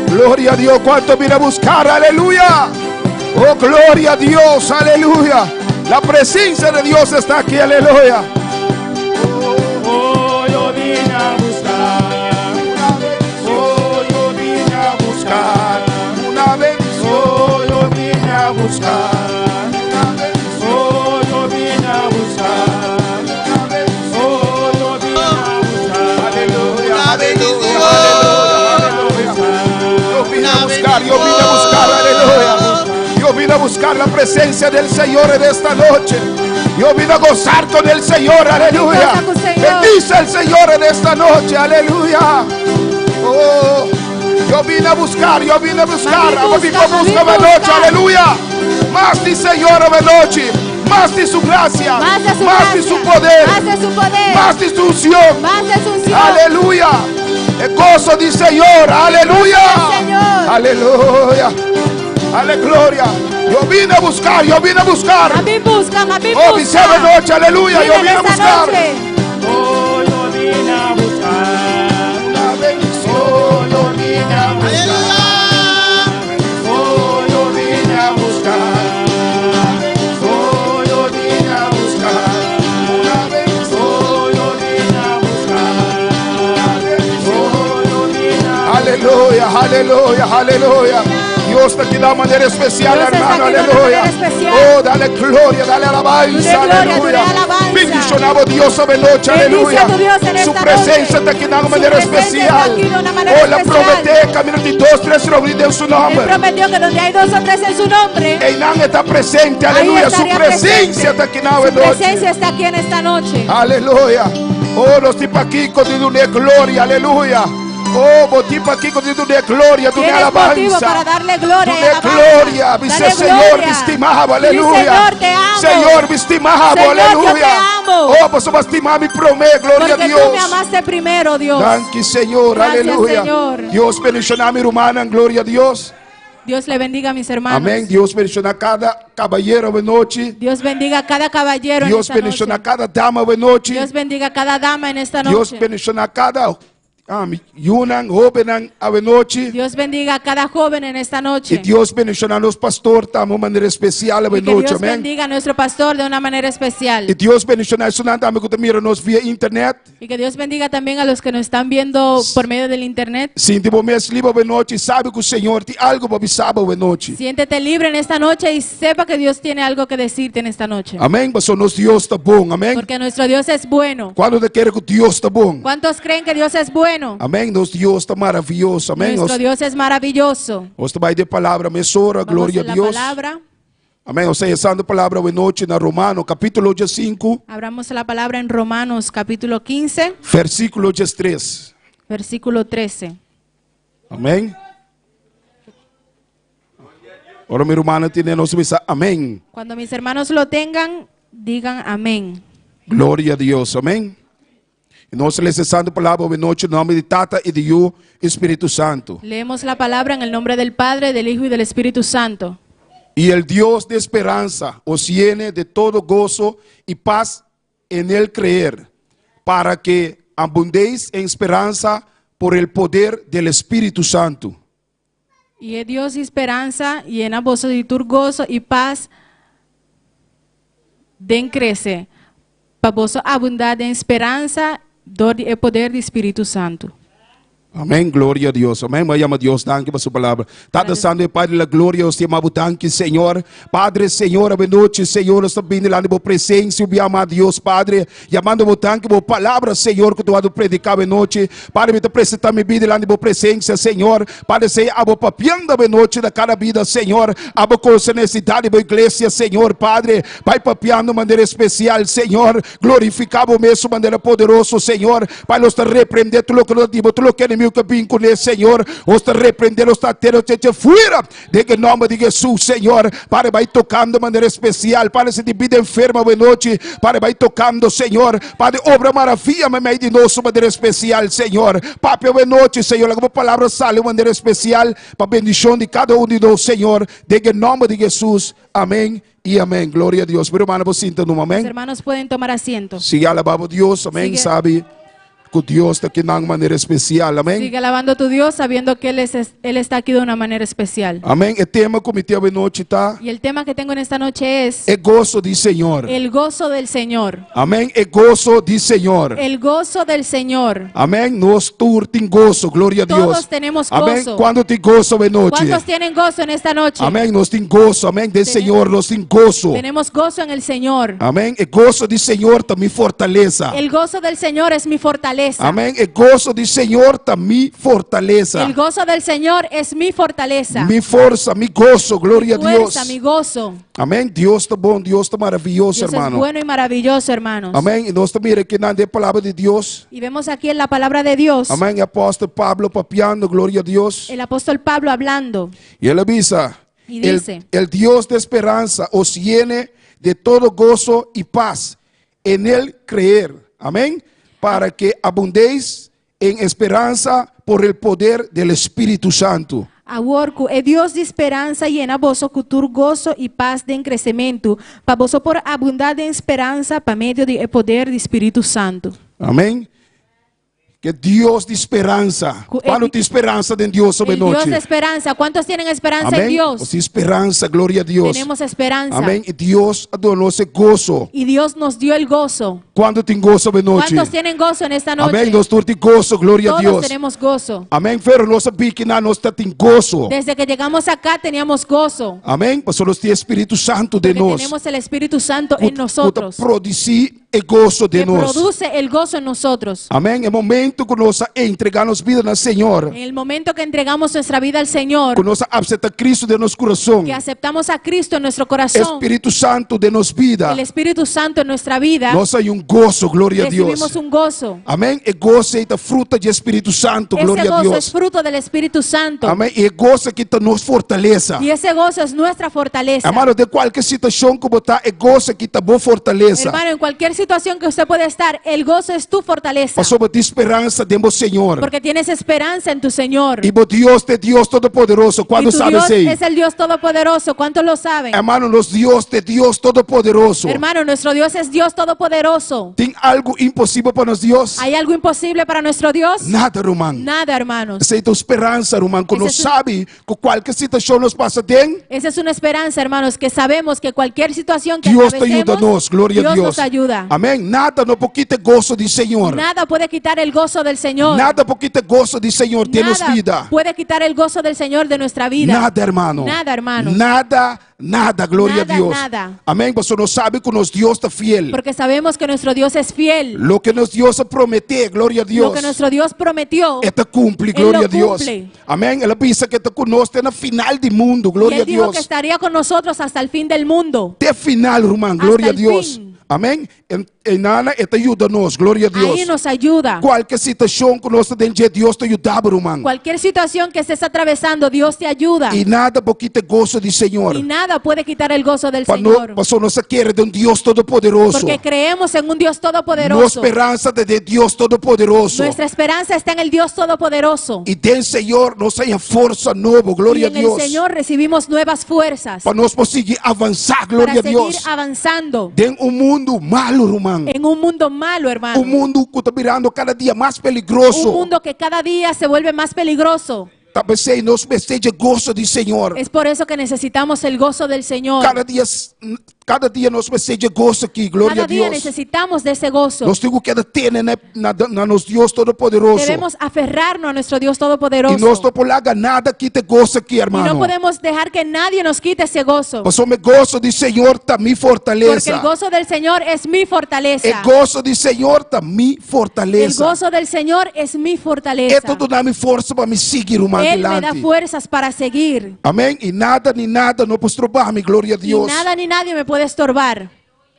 Gloria a Dios, ¿cuánto vine a buscar? Aleluya. Oh, gloria a Dios, aleluya. La presencia de Dios está aquí, aleluya. Oh, yo vine a buscar. Oh, yo vine a buscar una bendición. Oh, yo vine a buscar. Una bendición. Oh, yo vine a buscar. Una bendición. Oh, yo vine a buscar. Aleluya, Una aleluya, bendición. aleluya, aleluya. Yo vine a buscar, yo vine a buscar, aleluya. Yo vine a buscar la presencia del Señor en esta noche. Yo vine a gozar con el Señor, aleluya. Goza con el Señor. Bendice al Señor en esta noche, aleluya. Oh. Yo vine a buscar, yo vine a buscar. Mami, Abo busca, busca, busca mami, de noche, busca. aleluya. Más di Señor de noche. Más de su gracia. Más de su Más de gracia. su poder. Más de su poder. Más de su unción. Más de su unción. Aleluya. El gozo di Señor. Aleluya. Gozo del Señor. Aleluya. Ale gloria. Yo vine a buscar, yo vine a buscar. A mí busca, a mí Oh, mi busca. de noche, aleluya. Yo Miren vine a esta buscar. noche. Oh, yo vine a buscar. Una bendición, yo vine a buscar. Oh, yo vine a buscar. Oh, yo vine a buscar. Una bendición, yo vine a buscar. Una bendición, yo vine a Aleluya, aleluya, aleluya. Dios te aquí de una manera especial, Dios está hermano, aquí de una aleluya. manera especial. Oh, dale gloria, dale alabanza, Dale gloria, aleluya. dale alabanza. Bendicionado Dios sobre noche, Bendice aleluya. a tu Dios en Su esta presencia noche. está aquí de una Su manera presencia está especial. aquí de una manera Oh, la especial. promete, camino de dos, tres reunidos en su Él nombre. prometió que donde hay dos o tres en su nombre, Einan está presente, ahí aleluya. Su estaría presencia presente. está aquí en la Su noche. presencia está aquí en esta noche. Aleluya. Oh, los tipos aquí con de gloria, aleluya. Oh, los tipos aquí con de gloria, tu Tienes motivo alabanza. para darle gloria y Dune alabanza. gloria, dice Dale Señor, gloria. mi estimado, Di, aleluya. Señor, te amo. Señor, mi estimado, Señor, yo aleluya. te amo. Oh, pues somos estimado, mi promé, gloria a Porque Dios. tú me amaste primero, Dios. Danke, Señor, Gracias, aleluya. Señor. Dios bendiciona a mi hermana, gloria a Dios. Dios le bendiga a mis hermanos. Amén. Dios bendiciona a cada caballero de noche. Dios bendiga a cada caballero en Dios esta bendiciona a noche. cada dama de noche. Dios bendiga a cada dama en esta Dios noche. bendiciona a cada yunan, jovenan a noche. Dios bendiga a cada joven en esta noche. Y Dios bendiciona a los pastores también de manera especial a Y que noche. Dios Amén. bendiga a nuestro pastor de una manera especial. Y Dios bendiciona a esos también que te miran nos vía internet. Y que Dios bendiga también a los que nos están viendo por medio del internet. Sinti bo mes libre de noche, sabe que o Señor tem algo para sábado de noche. Siéntete libre en esta noche y sepa que Dios tiene algo que decirte en esta noche. Amém? Pastor, nosso Deus está bom, amém? Porque nuestro Dios es bueno. Quando te quer que Deus está bom? ¿Cuántos creen que Dios es bueno? Amém? Nosso Deus está maravilhoso, amém? Nuestro Nós, Dios es maravilloso. nós vai de palavra, mesora, Vamos glória a a la Deus. palabra. Amém? Ou seja, essa palavra de noite na Romano, capítulo 5, Abramos la palabra en Romanos capítulo 15, versículo 3. versículo 13. Amém? Ora, meu irmão, tem nosso missa. Amém. Cuando mis hermanos lo tengan, digan amén. Glória a Deus, amém? E nós lemos essa palavra de noite em nome de Tata e de Yu, Espírito Santo. Leemos la palabra en el nombre del Padre, del Hijo y del Espíritu Santo. Y el Dios de esperanza os llene de todo gozo y paz en el creer, para que abundéis en esperanza por el poder del Espíritu Santo. Y es Dios y esperanza, llena vos de tur gozo y paz, den crece. Pa vos abundar en esperanza, dor e poder del Espíritu Santo. Amém, glória a Deus. Amém. Mas llama a Deus, danke por sua palavra. Tata Santo, e Padre da glória, eu te amamos, danke, Senhor. Padre, Senhor, boa noite, Senhor. Estou vindo lá na tua presença, eu amo a Deus, Padre. Chamando o tanque, boa palavra, Senhor, que tu has predicar boa noite. Padre, me te apresentar minha vida lá na tua presença, Senhor. Padre, sei, abo papiando boa noite da cada vida, Senhor. Abo com essa necessidade da igreja, Senhor, Padre. Vai papiando de maneira especial, Senhor. Glorificava o mesmo de maneira poderosa, Senhor. Pai, nos te repreender tudo que nós dimos, tudo que inimigo que vem com ele, Senhor. Os te repreender, os te ter, te te fuera. De que nome de Jesus, Senhor. Padre, vai tocando de maneira especial. Padre, se te vida enferma de noite. Padre, vai tocando, Senhor. Padre, obra maravilha, me meio de nós de maneira especial, Senhor. Papi, de noite, Senhor. Alguma palavra sale de maneira especial para a bendição de cada um de nós, Senhor. De que nome de Jesus. Amém e amém. Glória a Deus. Meu irmão, você sinta no Los amém. hermanos pueden tomar asiento. Siga alabando a Deus, amém. Sigue. Sabe que Deus está aqui de uma maneira especial, amém. Sigue alabando a tu Dios sabiendo que Él, es, Él está aquí de una manera especial. Amém. O tema que me tem de noite tá Y el tema que tengo en esta noche es é gozo de Senhor. el gozo del Señor. Amém. É gozo de Senhor. El gozo del Señor. Amém. Nós todos tem gozo, glória a Deus. Todos tenemos Amém. gozo. Quando tem gozo de noite? ¿Cuántos tienen gozo en esta noche? Amém. Nós tem gozo, amém. De Senhor, nós tem gozo. Tenemos gozo en el Señor. Amém. E gozo de Senhor também fortaleza. El gozo del Señor es mi fortaleza. fortaleza. Amèn. E goso di Señor ta mi fortalesa. El gozo del Señor es mi fortaleza. Mi forsa, mi goso, gloria a Dios. Fuerza, mi gozo. Amèn. Dios ta bon, Dios ta maravioso, Dios es hermano. bueno y maravilloso, hermanos. Amèn. I nos ta mira akinan den palabra di Dios. Y vemos aquí en la palabra de Dios, Amèn. E apòstel Pablo papiando, gloria a Dios. el apóstol Pablo hablando. I el a bisa, I El, dice. el Dios de speransa os llene de todo goso i pas en el creer. Amèn. Para que abundéis en esperanza por el poder del Espíritu Santo. Awor ku e Dios di speransa yena boso ku tur goso i pas den kresementu, pa boso por abundá den speransa pa medio di e poder di Spiritu Santu. Amèn. Ku Dios di speransa. Ku e Kuantu tin speransa den Dios El Dios awe nochi? de esperanza. ¿Cuántos tienen esperanza en Amèn. Dios? Nos tin speransa, gloria a Dios. Tenemos esperanza. Amèn. I Dios a duna nos e goso. Y Dios nos dio el gozo. Kuantu tin goso awe nochi? ¿Cuántos tienen gozo en esta noche? Amèn. Nos tur tin goso, gloria a Todos Dios. tenemos gozo. Amèn. Pero nos a bin kinan nos ta tin goso. Desde que llegamos acá teníamos gozo. Amèn. Pasobra nos tin e Spiritu Santu den Porque nos. tenemos el Espíritu Santo Ku en ta nosotros. produsí e goso Que den nos. produce el gozo en nosotros. Amèn. E momento ku nos a entregá nos bida na Señor. En el momento que entregamos nuestra vida al Señor. Ku nos a apseptá Cristo den nos kurason. Que aceptamos a Cristo en nuestro corazón. Spiritu Santu den nos bida. El Espíritu Santo en nuestra vida. Nos a haña un goso, gloria a Dios. Recibimos un gozo. Amèn. E goso ei ta fruta di e Spiritu Santu, Ese gloria a gozo Dios. es fruto del Espíritu Santo. Amèn. I e goso aki ta nos fortalesa. Y ese gozo es nuestra fortaleza. Hermano, den kualke situashon ku bo ta, e goso aki ta bo fortalesa. Hermano, en cualquier situación que usted pueda estar, el gozo es tu fortaleza. Pasobra bo tin speransa den bo Señor. Porque tienes esperanza en tu Señor. I bo Dios ta e Dios Todopoderoso. Y Kuantu tu sabe Dios esei? es el Dios Todopoderoso. ¿Cuántos lo saben? Hermano, nos Dios ta e Dios Todopoderoso. Hermano, nuestro Dios es Dios Todopoderoso. Tin algu imposibel pa nos Dios? ¿Hay algo imposible para nuestro Dios? Nada, ruman. Nada, hermanos. Esei ta un speransa, ruman, ku Ese nos es un- sabi ku kualke situashon nos pasa den, Esa es una esperanza, hermanos, que sabemos que cualquier situación que Dios ta yuda atravesemos, nos. Gloria a Dios Dios. nos ayuda. Amèn. Nada no por kita e goso di Señor. Nada puede quitar el gozo del Señor. Nada por kita e goso di Señor den nos Nada bida. puede quitar el gozo del Señor de nuestra vida. Nada, hermano. Nada, hermanos. Nada, nada, gloria a Nada, Dios. nada. Amèn. Pasobra nos sabi ku nos Dios ta fiel. Porque sabemos que nuestro Dios es fiel. Loke nos Dios a prometé, gloria a Dios. Lo que nuestro Dios prometió, E ta kumpli, Él gloria lo a Dios. cumple. Amèn. El a bisa ku e ta ku nos te na final di mundu, Y gloria él a dijo Dios. que estaría con nosotros hasta el fin del mundo. Te final, ruman, gloria Hasta a Dios. el fin. Amèn. Einan e ta yuda nos, gloria a Dios. Ahí nos ayuda. Kualke situashon ku nos ta den dje, Dios ta yuda bo, ruman. Cualquier situación que estés atravesando, Dios te ayuda. I nada por kita e goso di Señor. Y nada puede quitar el gozo del Pa no, Señor. paso nos ta kere den un Dios Todopoderoso. Porque creemos en un Dios Nos todopoderoso. speransa ta den Dios Todopoderoso. Nuestra esperanza está en el Dios todopoderoso. I den Señor nos haña forsa nobo, Y gloria a en el Dios. Señor recibimos nuevas fuerzas Pa nos por sigui avansá, gloria para a Dios. seguir avanzando Den un mundu malu, ruman. en un mundo malo, hermano. Un mundu ku ta birando kada dia mas peligroso. Un mundo que cada día se vuelve más peligroso. Ta p'esei nos mester dje goso di Señor. Es por eso que necesitamos el gozo del Señor. Kada dia, kada dia nos mester dje goso aki, gloria Cada a día Dios. necesitamos de ese gozo. Nos tin ku keda tene na, na, na nos Dios Todopoderoso. Debemos aferrarnos a nuestro Dios I Todopoderoso. nos no por laga nada kita e goso aki, Y hermano. no podemos dejar que nadie nos quite ese gozo. Pasobra e goso di Señor ta mi Porque fortalesa. el gozo del Señor es mi fortaleza. E goso di Señor ta mi El fortalesa. gozo del Señor es mi E fortaleza. ta duna mi forsa pa mi sigui ruman Él me da dilanti. fuerzas para seguir. Amèn. I nada ni nada no por stroba mi, gloria a Y Dios. nada ni nadie me puede estorbar.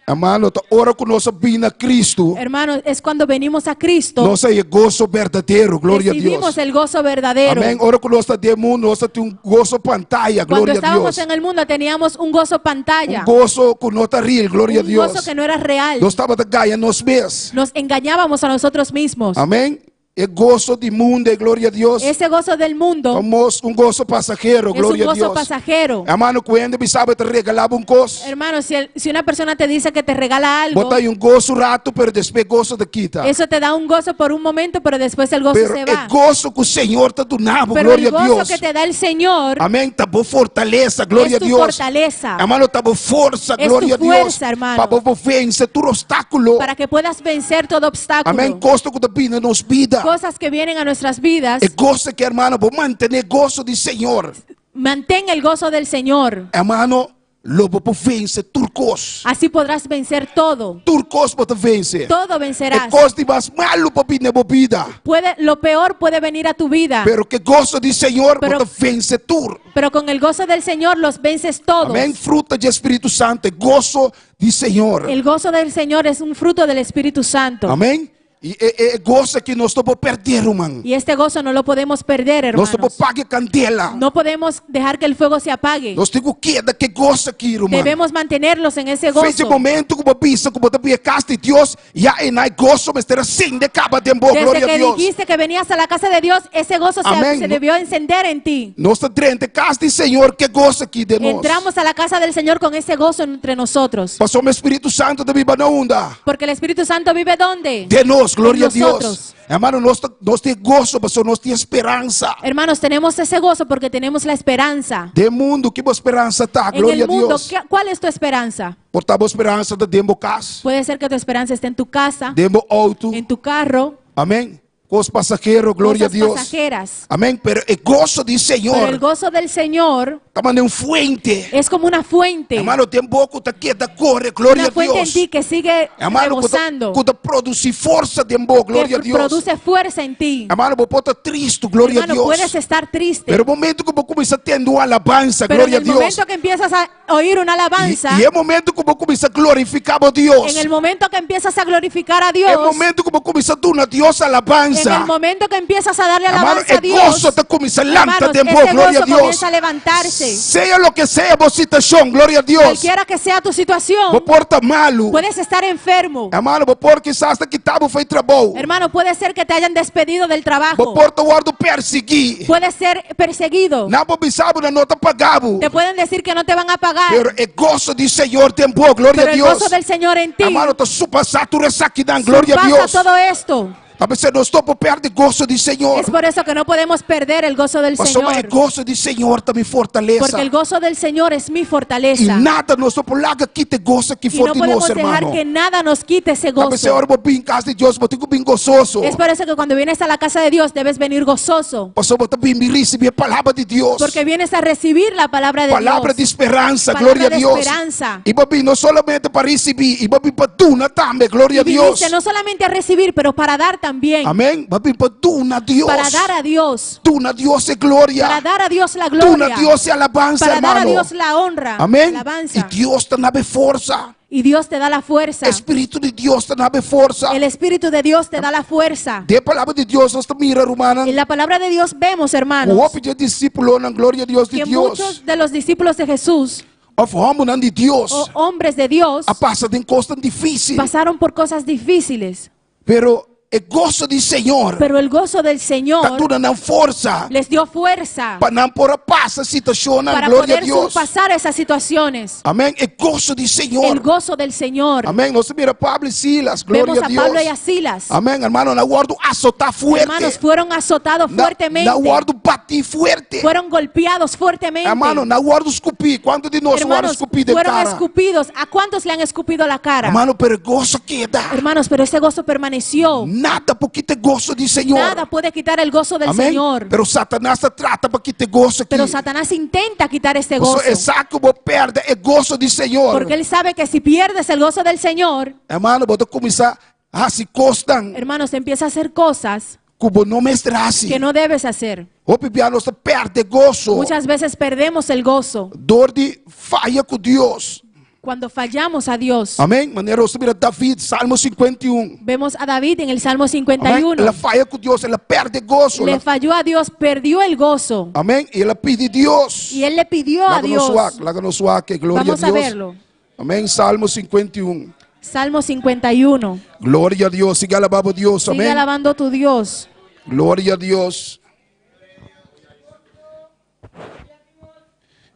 Hermano, ta ora ku nos a bini na Cristo, Hermano, es cuando venimos a Cristo, nos a haña e goso berdadero, gloria a recibimos Dios. el gozo verdadero. Amèn. Ora ku nos ta den mundu, nos tin un goso pantaya, Cuando gloria a estábamos Dios. en el mundo teníamos un gozo pantalla, Un goso ku no ta real, gloria a un Dios. gozo que no era real. Nos tabata gaña nos mes. Nos engañábamos a nosotros mismos. Amèn. E goso di mundu, gloria a Dios. Ese gozo del mundo Famos un goso pasahero, es un gloria a gozo Dios. pasajero. Hermano, ku hende bisa bo e ta regalá bo un kos. Hermano, si, el- si una persona te dice que te regala algo, Bo ta haña un goso un ratu, pero despues goso ta kita. eso te da un gozo por un momento, pero después el gozo Pero se e va. goso ku Señor ta duna bo, Pero el gloria a gozo Dios. que te da el Señor Amèn, ta bo fortalesa, gloria es a tu Dios. fortaleza Hermano, ta bo forsa, Es tu gloria a Dios. fuerza, hermano. Pa bo vense tur opstákulo. para que puedas vencer todo obstáculo. Amèn, kos ku ta bini na nos bida. Cosas que vienen a nuestras vidas, E goso aki, hermano, bo mantené goso di Señor. mantén el gozo del Señor. Hermano, Lo bo por vense tur kos. Así podrás vencer todo. Tur kos bo ta vense. Todo E vencerás. kos di mas malu por bini na bo bida. Puede, lo peor puede venir a tu vida. Pero ku e goso di Señor bo Pero- ta vense tur. Pero con el gozo del Señor los vences todos. Amèn. Fruta di Spiritu Santu, e goso di Señor. El gozo del Señor es un fruto del Espíritu Santo. Amèn. I e, e, e goso aki nos no por pèrdè, ruman. Y este gozo no lo podemos perder, Nos no por hermanos. paga kandela. No podemos dejar que el fuego se apague. Nos tin ku keda ku e goso aki, ruman. Debemos mantenerlos en ese For di gozo. momento ku bo bisa ku bo ta bin kas di Dios, ya einan e goso mester a sende kaba den bo, Desde gloria a que Dios. dijiste que venías a la casa de Dios, ese gozo se, Amén. se debió encender en ti. Nos ta drenta kas di Señor ku e goso aki den nos. Entramos a la casa del Señor con ese gozo entre nosotros. Pasobra Spiritu Santu ta biba na unda. Porque el Espíritu Santo vive ¿dónde? Den nos, gloria En a Dios. nosotros. Ruman, nos, nos tin goso, pasobra nos tin speransa. Hermanos, tenemos ese gozo porque tenemos la esperanza. Den mundu, ki bo speransa ta, En gloria el a mundo, Dios. ¿cuál es tu esperanza? Por ta bo speransa ta den bo kas, Puede ser que tu esperanza esté en tu casa, den bo outo. en tu carro, Amèn. Kos pasahero, gloria a cosas Dios. pasajeras. Amèn. Pero e goso di Pero Señor el gozo del Señor ta manera un fuente. es como una fuente. Ruman, den bo ku ta keda kore, gloria Una a fuente en Dios. ti que sigue Ruman, rebosando, ku ta produsí forsa den bo, gloria a que Dios. produce fuerza en ti. Ruman, bo por ta tristu, gloria a Hermano, Dios. puedes estar triste, Pero momento ku bo kuminsá tende un alabansa, pero en gloria a el Dios. momento que empiezas a oír una alabanza, I, e momento ku bo kuminsá glorifiká Dios. en el momento que empiezas a glorificar a E Dios, momento ku bo kuminsá duna Dios alabansa. en el momento que empiezas a darle Hermano, alabanza a e Dios, goso ta kuminsá lanta hermanos, den bo, ese gloria a gozo Dios. comienza a levantarse. Sea loke sea bo situashon, gloria a Dios. Cualquiera que sea tu situación, Bo por ta malu. puedes estar enfermo. Ruman, bo por kisas ta kitá bo for di trabou. Hermano, puede ser que te hayan despedido del Bo trabajo. por ta wòrdu persiguí. Puedes ser perseguido. Nan por bisa bo nan no ta paga bo. Te pueden decir que no te van a pagar. Pero e goso di Señor den bo, gloria Pero a el Dios. gozo del Señor en ti Ruman, ta surpasá tur esakinan, gloria a surpasa Dios. todo esto. P'esei nos no por pèrdè goso di Señor. Es por eso que no podemos perder el gozo del Pasobra e Señor. goso di Señor ta mi fortalesa. Porque el gozo del Señor es mi I fortaleza. nada nos no por laga kita e goso aki Y for no di nos, podemos dejar hermano. que nada nos quite ese P'esei gozo. ora bo bin kas di Dios, bo tin ku bin gososo. Es por eso que cuando vienes a la casa de Dios debes venir gozoso. Pasobra bo ta bin risibí e palabra di Dios. Porque vienes a recibir la palabra de Palabra di Dios. speransa, Palabra gloria a de Dios. esperanza. I bo a bin no solamente pa risibí, i bo a bin pa duna tambe, gloria Y a Dios. viniste no solamente a recibir, pero para dar también. Amèn. Bo a bin pa duna Dios. Para dar a Dios. Duna Dios e gloria. Para dar a Dios la Duna gloria. Dios e alabansa, Para dar a hermano. Dios la honra. Amèn. Alabanza. I Dios ta duna bo forsa. Y Dios te da la fuerza. Spiritu di Dios ta duna bo forsa. El Espíritu de Dios te da la fuerza. Den palabra di Dios, nos ta mira, ruman. En la palabra de Dios vemos, hermanos, Hopi di disipelnan, gloria na Dios di que Dios. muchos de los discípulos de Jesús Òf hòmbernan di Dios. o hombres de Dios A pasa den kos difísil. pasaron por cosas difíciles. Pero e goso di Señor. Pero el gozo del Ta Señor duna nan forsa. les dio fuerza Pa nan por a pasa situashon, para gloria a poder Dios. surpasar esas situaciones. Amèn. E goso di Señor. El gozo del Señor. Amèn. Nos mira Pablo i Silas, gloria Vemos a a Dios. Pablo y a Silas. Amèn, ruman. Nan a wòrdu asotá fuerte. Hermanos, fueron azotados Na, fuertemente. nan a wòrdu batí fuerte. Fueron golpeados fuertemente. Ruman, nan a wòrdu skupí. Kuantu di nos a wòrdu Hermanos, skupí den fueron kara? escupidos. ¿A cuántos le han escupido la cara? Ruman, pero goso a keda. Hermanos, pero ese gozo permaneció. Nada por kita goso di Señor. Nada puede quitar el gozo del Amèn? Señor. Pero Satanas ta trata pa kita goso aki. Pero Satanás intenta quitar este gozo. E sa ku bo pèrdè e goso di Señor. Porque él sabe que si pierdes el gozo del Señor, Ruman, bo ta kuminsá hasi kosnan hermanos, empieza a hacer cosas ku bo no mester hasi. que no debes hacer. Hopi bia nos ta pèrdè goso. Muchas veces perdemos el gozo Dor di faya ku Dios. cuando fallamos a Dios. Amèn? Manera nos mira David, Salmo 51. Vemos a David en el Salmo Amèn? 51. El a faya ku Dios, el a pèrdè goso. Le falló a Dios, perdió el gozo. Amèn? I el a pidi Dios. Y él le pidió a Laga nos Dios. wak, laga nos wak, gloria Vamos a a Dios. verlo. Amèn. Salmo 51. Salmo 51. Gloria a Dios. Sigui alabá Dios. Sigue Amèn. alabando a tu Dios. Gloria a Dios.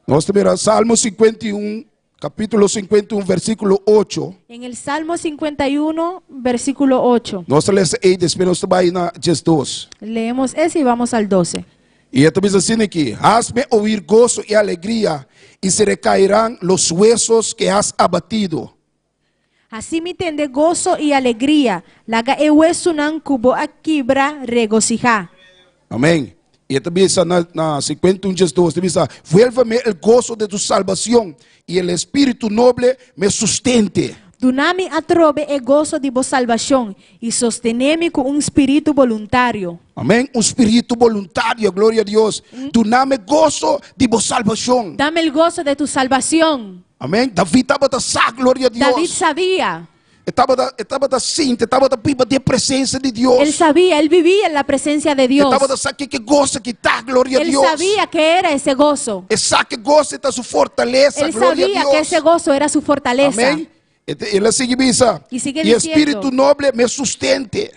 Nos mira Salmo 51, kapítulo 51, versíkulo 8. En el Salmo 51, versículo 8. Nos ta lesa ei, despues nos ta bai na 12. Leemos ese y vamos al 12. I e ta bisa asina aki: Hazme oír gozo y alegría, y se recaerán los huesos que has abatido. Hasi mi tende goso i alegria, laga e wesunan ku bo a kibra regosihá. Amèn. I e ta bisa na na 51 djesdos, e ta bisa, Vuélveme el goso de tu salbacion, i el espíritu noble me sustente. Duna mi atrobe e goso di bo salbashon, i sostené mi ku un spiritu boluntario. Amén. Un spiritu boluntario, gloria a Dios. Duna mi goso di bo salbashon. Dame el goso de tu salbacion. Amén. David tabata sa, gloria a Dios. David sabía. E tabata, e tabata sinti, e tabata biba den presensia di Dios. Él sabía, él vivía en la presencia de E Dios. tabata sa kiko e goso ki ta, gloria a Él Dios. sabía que era ese gozo. E sa ku e goso ta su fortalesa, Él gloria a sabía que Dios. ese gozo era su fortaleza. Amén. E te- El a sigui bisa. I sigui I diciendo. espíritu noble me sustente.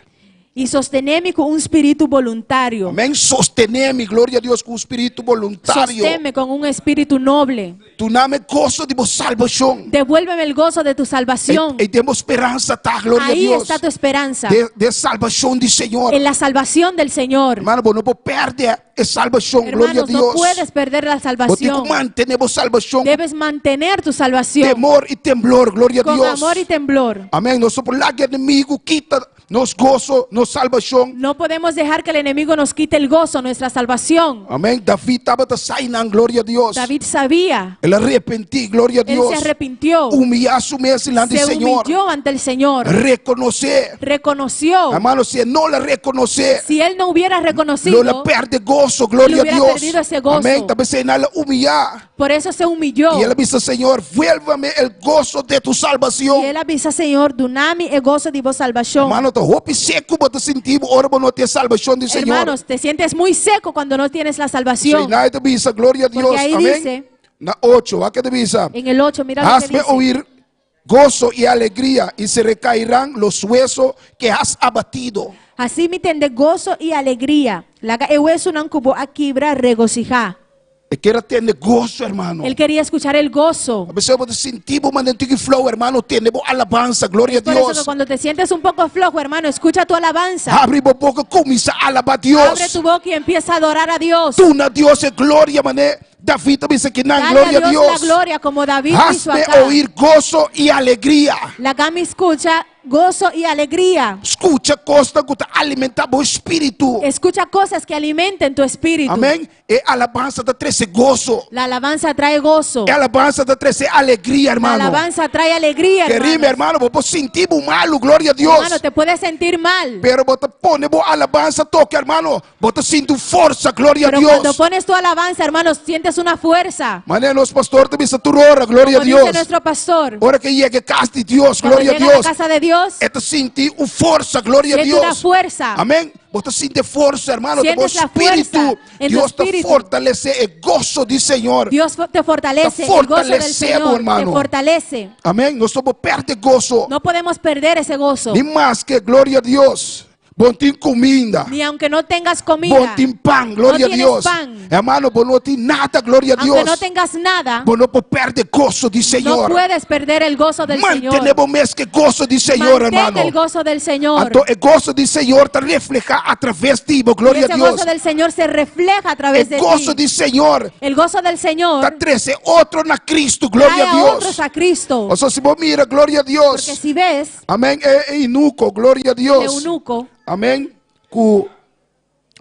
I sostené mi ku un spiritu boluntario. Amén. Sostené mi, gloria a Dios, ku un spiritu boluntario. Sosténme con un espíritu noble. Duna mi goso di bo salbashon. Devuélveme el gozo de tu salvación. Ei den bo speransa ta, gloria a Ahí Dios. está tu esperanza. Den, den salbashon di Señor. En la salvación del Señor. Hermano, bo no por pèrdè e salbashon, gloria a Hermanos, no Dios. puedes perder la Bo tin ku salvación. mantené bo salbashon Debes mantener tu salvación temor i temblor, gloria a con Dios. amor y temblor. Amén. Nos no por laga enemigu kita nos goso, nos salbashon. No podemos dejar que el enemigo nos quite el gozo, nuestra salvación. Amén. David tabata sa einan, gloria a Dios. David sabía. El a repentí, gloria a Él Dios. se arrepintió. Humiyá su mes dilanti Se Señor. humilló ante el Señor. Rekonosé. Reconoció. Hermano, si e no a rekonosé, Si él no hubiera reconocido, lo el a pèrdè goso, gloria a hubiera Dios. perdido ese gozo. Amén. Talbes el a humiyá. Por eso se humilló. I el a bisa, Señor, vuélvame el goso de tu salbashon. I el a bisa, Señor, duna mi e goso di bo salbashon. Hermano, ta hopi seku bo ta sinti ora bo no tin salbashon di Señor. Hermanos, te sientes muy seco cuando no tienes la salvación. Einan e ta bisa, gloria a Dios. Porque ahí Amén. dice, Na 8, wak kiko e ta bisa. En el 8, mira lo que Hazme dice. oír gozo y alegría y se recaerán los huesos que has abatido. Hasi mi tende goso i alegria. Laga e wesunan ku bo a kibra regosihá. E ker a tende goso, hermano. Él quería escuchar el gozo. A bes bo ta sinti bo manera tiki flou, hermano, tende bo alabansa, gloria a Por eso que Dios. cuando te sientes un poco flojo, hermano, escucha tu alabanza. Habri bo boka, kuminsá alabá Dios. Abre tu boca y empieza a adorar a Dios. Duna Dios e gloria, manera David a bisa akinan, Dale gloria a a Dios la Dios. gloria como David hizo Hazme acá. oír gozo y alegría. Laga mi skucha goso i alegria. Skucha kosnan ku ta alimentá bo spiritu. Escucha cosas que alimenten tu espíritu. Amèn. E alabansa ta trese goso. La alabanza trae gozo. E alabansa ta trese alegria, La hermano. alabanza trae alegría, Kerido, hermano. hermano, bo por sinti bo malu, gloria a Dios. Hermano, te puedes sentir mal. Pero bo ta pone bo alabansa toka, hermano. Bo ta sinti forsa, gloria a Pero Dios. cuando pones tu alabanza, hermanos, sientes una fuerza. Manera nos pastor ta bisa tur ora, gloria a Como Dios. dice nuestro pastor. Ora ku e yega kas di Dios, Cuando gloria a llega a la Dios. casa de Dios, E ta sinti un forsa, gloria a Siente Dios. una fuerza. Amèn. Bo ta sinti forsa, hermano. Sientes Bo la fuerza spiritu. en tu Dios ta espíritu. fortalesé e goso di Señor. Dios te fortalece, Te el gozo del fortalece, Señor hermano. te fortalece. Amèn. Nos no por pèrdè goso. No podemos perder ese gozo. Ni maske, gloria a Dios. Bo no tin kuminda. Ni aunque no tengas comida. Bo no tin pan, gloria no a Dios. tienes pan. Hermano, bo no tin nada, gloria a Aunque Dios. no tengas nada, Bo no por pèrdè goso di no Señor. puedes perder el gozo del Señor. Mantené bo mes ku e goso di Señor, Mantén hermano. el gozo del Señor. Anto, e goso di Señor ta reflehá atraves di bo, Y gloria a ese Dios. gozo del Señor se refleja a través E de goso ti. di Señor El gozo del Señor ta trese otro na Kristu, gloria trae a a Dios. otros a Cristo. O sea, si bo mira, gloria a Dios. Porque si ves, Amèn. E eunuko, gloria a Dios. el eunuco, Amèn. Ku,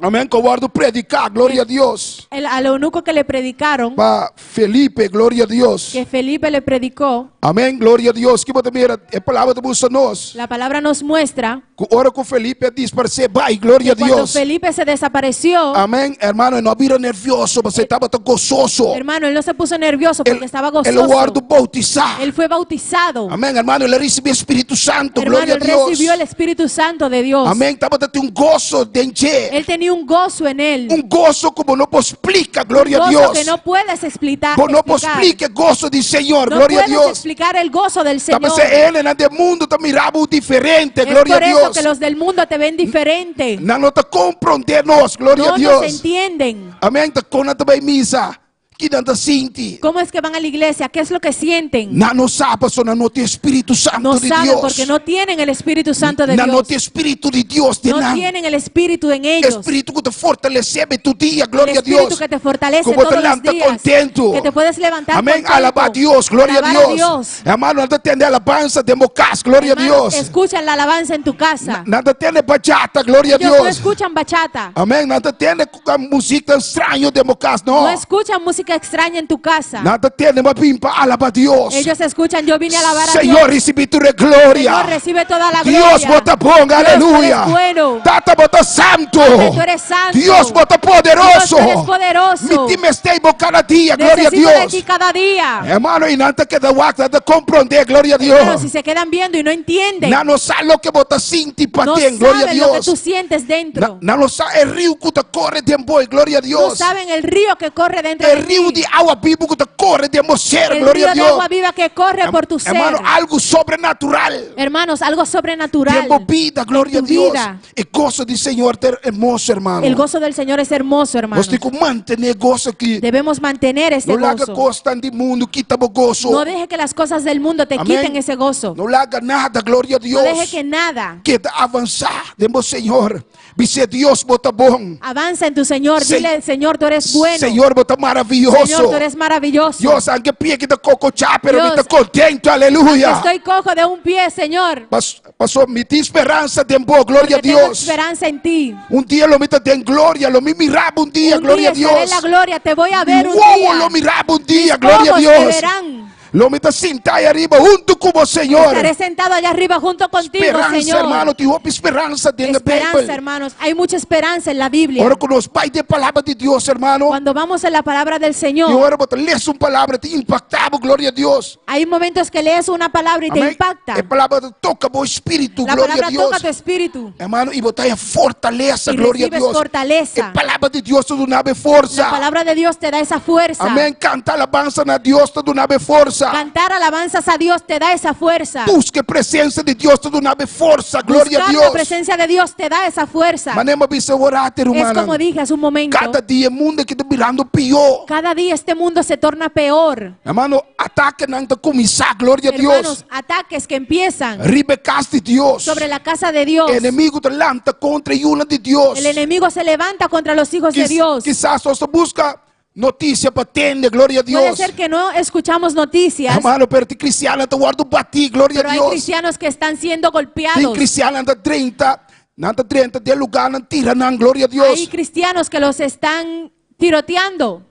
amèn, ku a wòrdu prediká, gloria a Dios. el, al eunuco que le predicaron, Pa Felipe, gloria a Dios. que Felipe le predicó, Amèn, gloria a Dios. Ku bo ta mira, e palabra ta mustra nos. la palabra nos muestra Ku ora ku Felipe a disparsé, bai, gloria a que cuando Dios. Felipe se desapareció, Amèn, hermano, e no a bira nervioso, pasobra e tabata gososo. hermano, él no se puso nervioso porque estaba El a wòrdu gozoso. boutisá. Él fue bautizado. Amèn, hermano, el a risibí Spiritu Santu, Hermano, gloria a él Dios. recibió el Espíritu Santo de Dios. Amèn, tabatin un goso den dje. Él tenía un gozo en él. Un goso ku bo no por splika, gloria a gozo Dios. que no puedes explicar. Bo no por explicar. splika goso di Señor, No gloria a puedes Dios. explicar el gozo del Señor. Talbes hendenan di mundu ta mira bo diferente, Es gloria por a eso Dios. que los del mundo te ven diferente. Nan no ta komprondé nos, gloria No a Dios. nos entienden. Amèn, ta kon nan ta bai misa. Ki nan ta sinti? ¿Cómo es que van a la iglesia? ¿Qué es lo que sienten? Nan no sa paso nan no tin Spiritu Santu No di saben Dios. porque no tienen el Espíritu Santo de Nan no Dios. tin Spiritu di Dios den No nan. tienen el Espíritu en ellos. Spiritu ku ta fortalesé bo tur dia, El gloria a Espíritu Dios. que te fortalece Ku bo ta todos los lanta días. kontentu. Que te puedes levantar Amén. contento. Alabá Dios, gloria a Alabar a Dios. Dios. Hermano, nan ta tende alabansa den bo kas, gloria a Hermanos, Dios. escuchan la alabanza en tu casa. Nan ta tende bachata, gloria a Ellos no Dios. escuchan bachata. Amén. Nan ta tende músika straño den bo kas, no. No escuchan música extraña en tu casa. Nan ta tende m'a bin pa alabá Dios. Ellos escuchan, yo vine a alabar a Señor, Dios. risibí tur e gloria. Señor, recibe toda la Dios, gloria. bo ta bon, Dios, tú eres aleluya. bueno. Tata, bo ta santu. Padre, tú eres santo. Dios, bo ta poderoso. Dios, tú eres poderoso. Mi tin mester di bo kada dia, gloria a Necesito de Dios. ti cada día. Hermano, i nan ta keda wak, nan ta komprondé, gloria a Dios. Pero si se quedan viendo y no entienden, Nan no sa loke bo ta sinti no paden, gloria a saben lo que Dios. tú sientes dentro. Nan, nan no sa e riu ku ta kore den bo, gloria a No Dios. saben el río que corre dentro E de riu ti. di awa bibu ku ta kore den bo ser, El gloria río a de Dios. agua viva que corre por tu ser. Hermano, algu sobrenatural. Hermanos, algo sobrenatural. Den bo bida, gloria a tu Dios. vida. E goso di Señor ta hermoso, hermano. El gozo del Señor es hermoso, hermano. Nos tin ku mantené e goso aki. Debemos mantener este No laga gozo. kosnan di mundu kita bo goso. No deje que las cosas del mundo te Amén. quiten ese gozo. No laga nada, gloria a No Dios. deje que nada Keda avansá den bo Señor. Bisa Dios bo ta bon. avanza en tu Señor. Se- Dile, Señor, tú eres bueno. Señor, bo ta maravioso. Señor, tú eres maravilloso. Dios, aunke pia aki ta kokochá, pero mi Dios, ta kontentu, aleluya. Estoy cojo de un pie, Señor. Pas, paso, mi tin speransa den bo, gloria a Porque tengo Dios. esperanza en ti. Un dia lo mi ta den gloria, lo mi mira bo un dia, Un gloria día a estaré Dios. en la gloria, te voy a ver un Wowo día. lo mira bo un dia, Mis gloria a ojos te Dios. verán. Lo mi ta sintá ei ariba huntu ku bo, Señor. Estaré sentado allá arriba junto contigo, Speransa, Señor. hermano, tin hopi speransa den Esperanza, Beibel. hermanos. Hay mucha esperanza en la Biblia. Ora ku nos bai den palabra di Dios, hermano. Cuando vamos a la palabra del I Señor, ora bo ta lesa un palabra, ta impaktá bo, gloria a Dios. hay momentos que lees una palabra y te Amén. impacta. E palabra ta toka bo spiritu, La gloria palabra a Dios. toca tu espíritu. Hermano, i bo ta haña fortalesa, Y gloria a recibes Dios. fortaleza. E palabra di Dios ta duna bo forsa. La palabra de Dios te da esa fuerza. Amén. Kanta alabansa na Dios ta duna bo forsa. Cantar alabanzas a Dios te da esa fuerza. Buska presensia di Dios ta duna bo forsa, gloria a Buscar la Dios. presencia de Dios te da esa fuerza. Manera m'a bisa awor, Es como dije hace un momento. Kada dia mundu aki ta birando pió. Cada día este mundo se torna peor. Hermano, atakenan ta kuminsá, gloria a Dios. Hermanos, ataques que empiezan Riba kas di Dios. sobre la casa de Dios. Enemigu ta lanta kontra yunan di Dios. El enemigo se levanta contra los hijos de Dios. Kisas nos ta buska notisia pa tende, gloria a Puede Dios. ser que no escuchamos noticias, Hermano, pero tin kristiannan ta wòrdu batí, gloria pero a hay Dios. cristianos que están siendo Tin golpeados. kristiannan ta 30, nan ta 30 den lugánan tira nan, gloria a Dios. Hay cristianos que los están tiroteando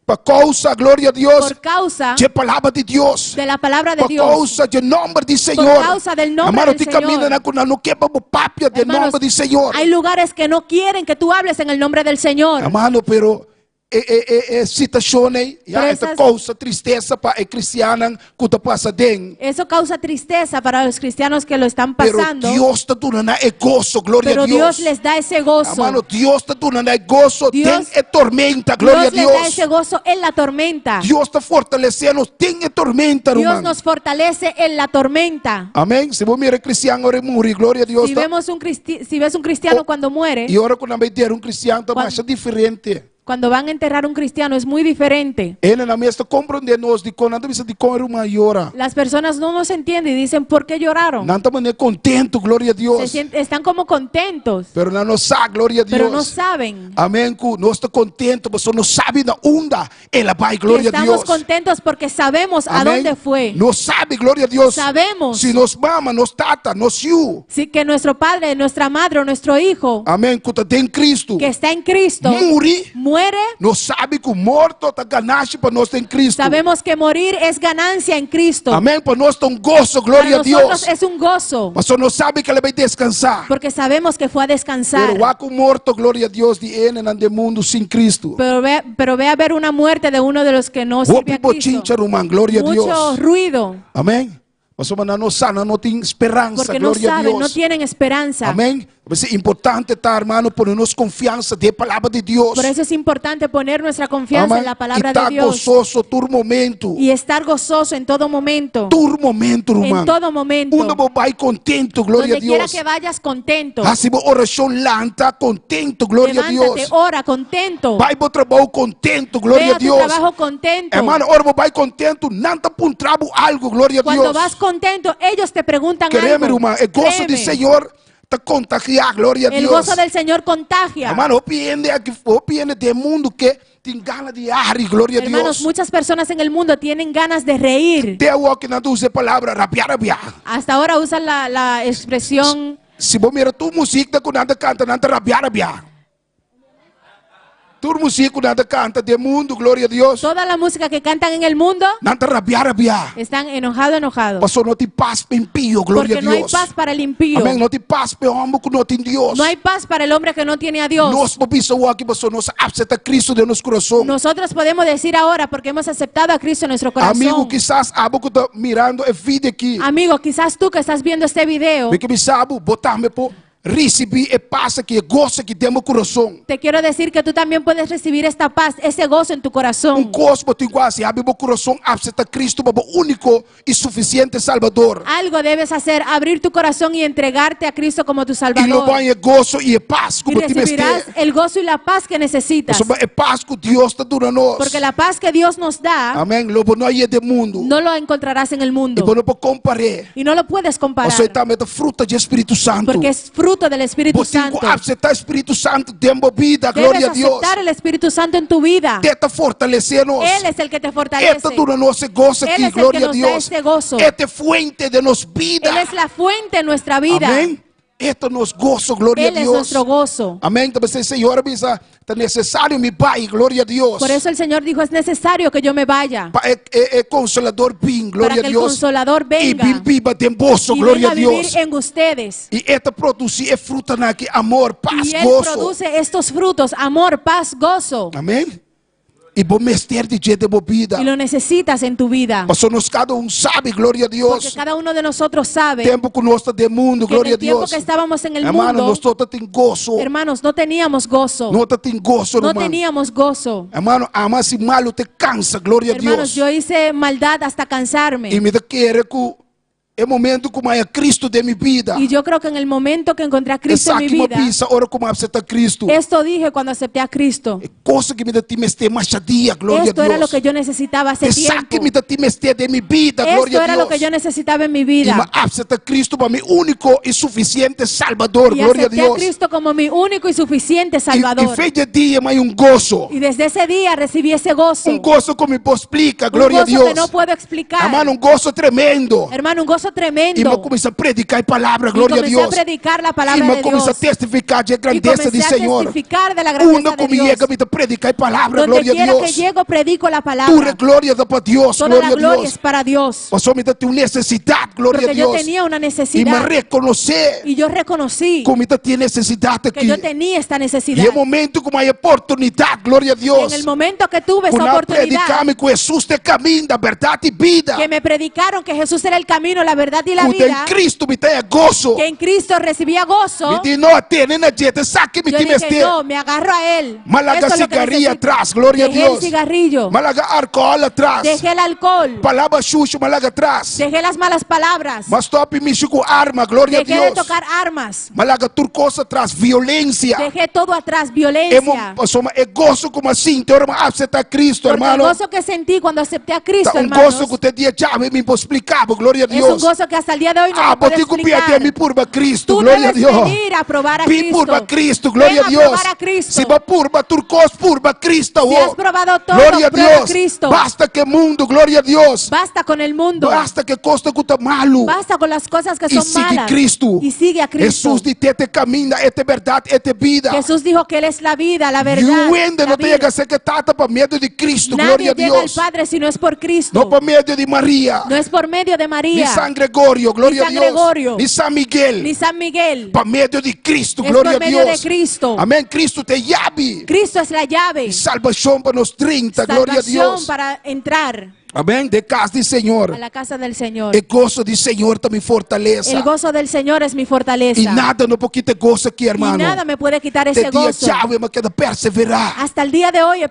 Pa kousa, gloria a Dios. por causa Dje palabra di Dios. de la palabra de Pa Dios. kousa dje nòmber di Señor. causa del nombre Hermano, del tin kaminda Señor. nan ku nan no ke pa bo papia den Hermanos, nòmber di Señor. hay lugares que no quieren que tú hables en el nombre del Señor. Hermano, pero e e e e situashon ei, ya Pero e ta esas- kousa tristesa pa e kristiannan ku ta pasa den. Eso causa tristeza para los cristianos que lo están Pero pasando. Dios ta duna nan e goso, gloria Pero a Dios. Dios les da ese gozo. Hermano, Dios ta duna nan e goso Dios- den e tormenta, gloria Dios a les da Dios. ese gozo en la tormenta. Dios ta fortalesé nos den e tormenta, Dios ruman. nos fortalece en la tormenta. Amèn. Si bo mira kristian ora e muri, gloria a Dios. Si, Ta, vemos un cristi- si ves un cristiano Oh, cuando muere, i ora ku nan bai dera un kristian ta Cuan- masha diferente. cuando van a enterrar un cristiano es muy diferente. Hendenan mes no ta komprondé nos dikon, nan ta bisa dikon e ruman a yora. Las personas no nos entienden y dicen, ¿por qué lloraron? Nan ta manera kontentu, gloria a Se Dios. sien- están como contentos, Pero nan no sa, gloria a pero no Dios. saben. Amèn, ku nos ta kontentu, pasobra nos sabi na unda el a bai, Que gloria a estamos Dios. contentos porque sabemos a Amén. dónde fue. Nos sabi, gloria a Dios. Sabemos. Si nos mama, nos tata, nos yu. Sí, que nuestro padre, nuestra madre o nuestro hijo Amèn, ku ta den Kristu. que está en Cristo Muri. muere. Nos sabi ku morto ta ganashi pa nos den Kristu. Sabemos que morir es ganancia en Cristo. Amèn, pa nos ta un goso, Para gloria a nosotros Dios. es un gozo Pasobra nos sabi ku el a bai deskansá. porque sabemos que fue a descansar. Pero wak un morto, gloria a Dios, di hendenan den mundu sin Kristu. Pero ve, pero ve a ver una muerte de uno de los que no sirve Hopi a Cristo. bochincha, ruman, gloria a Mucho Dios. ruido, Amèn. Pasobra nan no sa, nan no tin speransa, porque no gloria a saben, no Dios. tienen esperanza. Amèn. P'esei importante ta, hermano, pone nos konfiansa den e Palabra di Dios. Por eso es importante poner nuestra confianza Amén. en la palabra I ta de Dios. gososo tur momento. Y estar gozoso en todo momento. Tur momento, ruman. En todo momento. Unda bo bai kontentu, gloria Donde quiera Dios. que vayas contento. Hasi bo orashon lanta kontentu, gloria a Levántate, Dios. ora contento. Bai bo trabou kontentu, Ve gloria a a tu Dios. trabajo contento. Hermano, ora bo bai kontentu, nan ta puntra bo algu, gloria a Cuando Dios. vas contento, ellos te preguntan Kereme, algo. ruman, e goso di Créeme, Señor ta kontagiá, gloria a El Dios. gozo del Señor contagia. Hermano, hopi hende aki, hopi hende den mundu ke tin gana di hari, gloria a Hermanos, Dios. muchas personas en el mundo tienen ganas de reír. Te awor ku nan ta usa e palabra rabiá rabiá. Hasta ahora usan la, la expresión. Si bo mira tur muzik ku nan ta kanta, nan ta rabiá rabiá. Tur muzik ku nan ta kanta den mundu, gloria a Dios. Toda la música que cantan en el mundo Nan ta rabiá rabiá. están enojado, enojado. Paso no tin pas pa impio, gloria Porque a no hay Dios. paz para el impío. Amèn. No tin pas pa e hòmber ku no tin Dios. No hay paz para el hombre que no tiene a Dios. Nos por bisa awor aki paso nos a aseptá Cristo den nos kurason. Nosotros podemos decir ahora porque hemos aceptado a Cristo en nuestro corazón. Amigu, kisas abo ku ta mirando e video aki. Amigo, quizás tú que estás viendo este video, Mi ke bisa bo, bo tambe por Risibí e pas aki, e goso aki den bo kurason. Te quiero decir que tú también puedes recibir esta paz, ese gozo en tu corazón. Un kos bo tin ku hasi, habri bo kurason apseptá Kristu pa bo úniko i sufisiente Salbador. Algo debes hacer, abrir tu corazón y entregarte a Cristo como tu I lo Salvador. bo haña e goso i e pas ku Y bo tin mester. recibirás el gozo y la paz que necesitas. Pasobra e pas ku Dios ta duna nos. Porque la paz que Dios nos da, Amèn. Lo bo no haña den mundu. no lo encontrarás en el I mundo. bo no por kompar'é. Y no lo puedes comparar. Pasobra e tambe ta fruta dje Spiritu Santu. Porque es fruto del Espíritu Bo tin ku Santo. aseptá Spiritu Santu den bo bida, Debes gloria a Dios. aceptar el Espíritu Santo en tu vida. E ta fortalesé nos. Él es el que te fortalece. E ta duna nos e goso Él aki, es el que gloria a nos da Dios. este gozo. E ta e fuente di nos bida. Él es la fuente de nuestra vida. Amèn. E ta nos goso, gloria Él a es Dios. nuestro gozo. Amèn. Ta p'esei Señor a bisa, ta nesesario mi bai, gloria a Dios. Por eso el Señor dijo, es necesario que yo me vaya. Pa e, e, e Konsolador bin, Para gloria que a el Dios. Consolador I venga. bin biba den boso, Y gloria venga a a vivir Dios. en ustedes. I e ta produsí e frutanan aki, amor, pas, Y Él goso. produce estos frutos, amor, paz, gozo. Amèn. I bo mester di dje den bo bida. Y lo necesitas en tu vida. Pasobra nos kada un sabi, gloria a Dios. Porque cada uno de nosotros sabe Tempu ku nos ta den mundu, que en gloria el a tiempo Dios. que estábamos en el Hermano, mundo, nos no tabatin goso. hermanos, no teníamos gozo. No tabatin goso, No ruman. teníamos gozo. Hermano, ami a hasi malu te kansa, gloria a Hermanos, Dios. yo hice maldad hasta cansarme. I mi ta kere ku e momento ku mi a haña Cristo den mi bida. Y yo creo que en el momento que encontré a Cristo en mi Esaki mi a vida, bisa ora ku mi a aseptá Cristo. esto dije cuando acepté a Cristo. E kos aki mi tabatin mester masha dia, gloria Esto a era lo Dios. que yo necesitaba hace Esaki tiempo. mi tabatin mester den mi bida, Esto gloria a era lo que Dios. yo necesitaba en mi I vida. mi a aseptá Cristo pa mi úniko i sufisiente Salbador, Y gloria a acepté a Dios. Cristo como mi único y suficiente I, i Salvador. for di e dia mi a haña un goso. Y desde ese día recibí ese gozo. Un goso ku mi no por splika, Un gloria a gozo que Dios. no puedo explicar. Hermano, un goso tremendo. Hermano, un gozo tremendo. I mi a kuminsá prediká e palabra, Y gloria a comencé a Dios. predicar la palabra I mi a de kuminsá Dios. testifiká di Y grandesa di comencé a Señor. testificar de la grandeza Unda de ku mi Dios. yega, mi ta prediká e palabra, Donde gloria a quiera que Dios. llego, predico la palabra. Tur gloria ta pa Dios, Toda gloria la a gloria Dios. es para Dios. Pasobra mi tabatin un nesesidat, gloria a Porque yo Dios. tenía una I mi a necesidad. rekonosé Y yo reconocí ku mi tabatin nesesidat que aki. yo tenía esta I necesidad. e momento ku mi a haña oportunidat, gloria a Dios. En el momento que tuve Ku esa nan a oportunidad, prediká mi ku Hesus ta e kaminda, bèrdat i bida. que me predicaron que Jesús era el camino, la verdad y la Ku den vida, Cristo mi ta haña goso. que en Cristo recibía gozo, Mi di no, tene na dje, ta esaki mi yo tin dije, mester. no, me agarro a él. M'a laga Esto es lo que sigaria necesito. atras, gloria a Dejé el Dios. cigarrillo. M'a laga alkohòl atras. Dejé el alcohol. Palabra shushi, m'a laga atras. Dejé las malas palabras. M'a stòp mishi ku arma, gloria a Dejé de Dios. tocar armas. M'a laga tur kos atras, violensia. Dejé todo atrás, E violencia. pasobra e goso ku m'a sinti ora m'a aseptá Cristo, Porque el hermano. gozo que sentí cuando acepté a Cristo, Ta un hermanos, goso ku te dia djawe mi no por splika bo, gloria a es un Dios. gozo que hasta el día de hoy no Ah, te puedo bo tin ku bin explicar. ate mi purba Cristo, Tú gloria a debes Dios. venir a probar a Bin Cristo. purba Cristo, gloria Ven a a Dios. probar a Cristo. Si bo a purba tur kos, purba Cristo. Si oh. has probado todo, Gloria a prueba Dios. Cristo. Basta ku mundu, gloria a Dios. Basta con el mundo. Basta ku e kosnan ku ta malu. Basta con las cosas que I son sigui malas. Cristo. Y sigue a Cristo. Hesus di t'e ta e kaminda, e ta e bèrdat, e ta e bida. Jesús dijo que Él es la vida, la verdad. Niun hende la no ta vida. yega serka Tata pa medio di Cristo, Nadie gloria a llega al Dios. Padre si no es por Cristo. No pa medio di Maria. No es por medio de Ni María. sanger. San Gregorio, gloria Ni a San Dios. Gregorio. Ni San Miguel. Ni San Miguel. Pa medio di Kristu, Es gloria por a medio Dios. de Cristo. Amèn. Kristu ta e yabi. Cristo es la llave. Salbashon pa nos drenta, gloria a Salvación Dios. para entrar Amèn. Den kas di Señor. a la casa del Señor. E goso di Señor ta mi fortalesa. El gozo del Señor es mi I fortaleza. nada no por kita e goso aki, Y ruman. nada me puede quitar Te ese dia gozo. djawe, m'a keda perseverá. Hasta el día de hoy he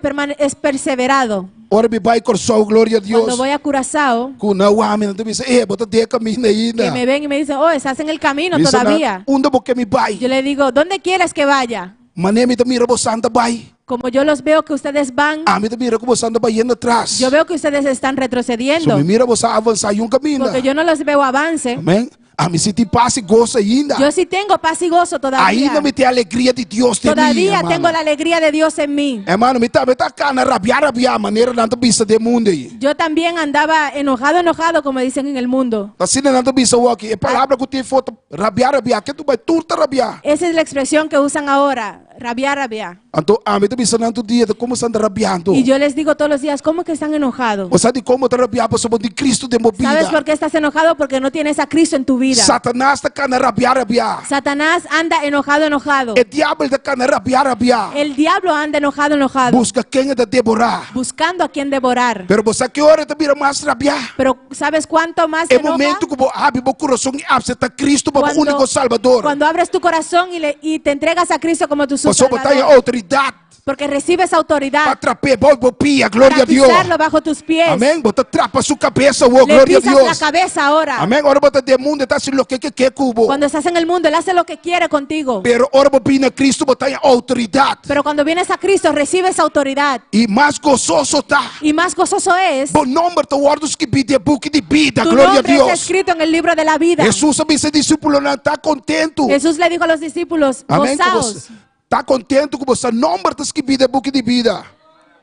perseverado. Ora mi bai Kòrsou, gloria a Dios. Cuando voy a Curazao, Ku nan wak mi, nan ta bisa, eh, bo ta den kaminda ainda. que me ven y me dicen, oh, estás en el camino Bisa na, todavía. Unda bo ke mi bai? Yo le digo, ¿dónde quieres que vaya? Manera mi ta mira boso ta bai. Como yo los veo que ustedes van, Ami ta mira ku boso ta bayendo atras. yo veo que ustedes están So retrocediendo. mi mira boso avansá un kaminda. Porque yo no los veo avance. Amèn? Ami sí tin pas i goso ainda. Yo sí tengo paz y gozo todavía. Ainda mi tin alegria di Dios den mi, Todavía ruman. tengo la alegría de Dios en mí. Ruman, mi tambe ta kana rabiá rabiá, manera nan ta bisa den mundu ei. Yo también andaba enojado, enojado, como dicen en el mundo. Asina nan ta bisa aki, e palabra ku tin foto rabiá rabiá, ketu bai tur ta rabiá. Esa es la expresión que usan ahora, rabiar, rabiar. Anto, ami ta bisa nan tur dia, kon boso ta rabiando? Y yo les digo todos los días, ¿cómo que están enojados? Bo sa dikon bo ta rabiá pasobra bo no tin Kristu den bo ¿Sabes bida. por qué estás enojado? Porque no tienes a Cristo en tu vida. Satanas ta kana rabiá rabiá. Satanás anda enojado, enojado. E diabel ta kana rabiá rabiá. El diablo anda enojado, enojado. Buska ken e ta devorá. Buscando a quien devorar. Pero bo sa ki ora e ta bira mas rabiá? Pero ¿sabes cuánto más se E enoja? momento ku bo habri bo kurason i aseptá Kristu pa bo úniko Salbador. Cuando abres tu corazón y te entregas a Cristo como tu Pasobra bo ta Salvador. outoridat. Porque recibes autoridad. Pa trap'é bou bo pia, gloria Para a Dios. pisarlo bajo tus pies. Amèn. Bo ta trapa su kabes, oh, Le gloria a pisas Dios. la cabeza ahora. Amèn. Ora bo ta den mundu, e ta hasi loke e ke ku bo. Cuando estás en el mundo, Él hace lo que quiere contigo. Pero ora bo bin na Kristu, bo ta haña outoridat. Pero cuando vienes a Cristo, recibes autoridad. I mas gososo ta. Y más gozoso es. Bo nòmber ta wòrdu skibí den buki di bida, Tu gloria a nombre está Dios. escrito en el libro de la vida. Hesus a bisa e disipelnan, ta kontentu. Jesús le dijo a los discípulos, Amèn. gozaos. Ta kontentu ku bo nòmber ta skibí den buki di bida.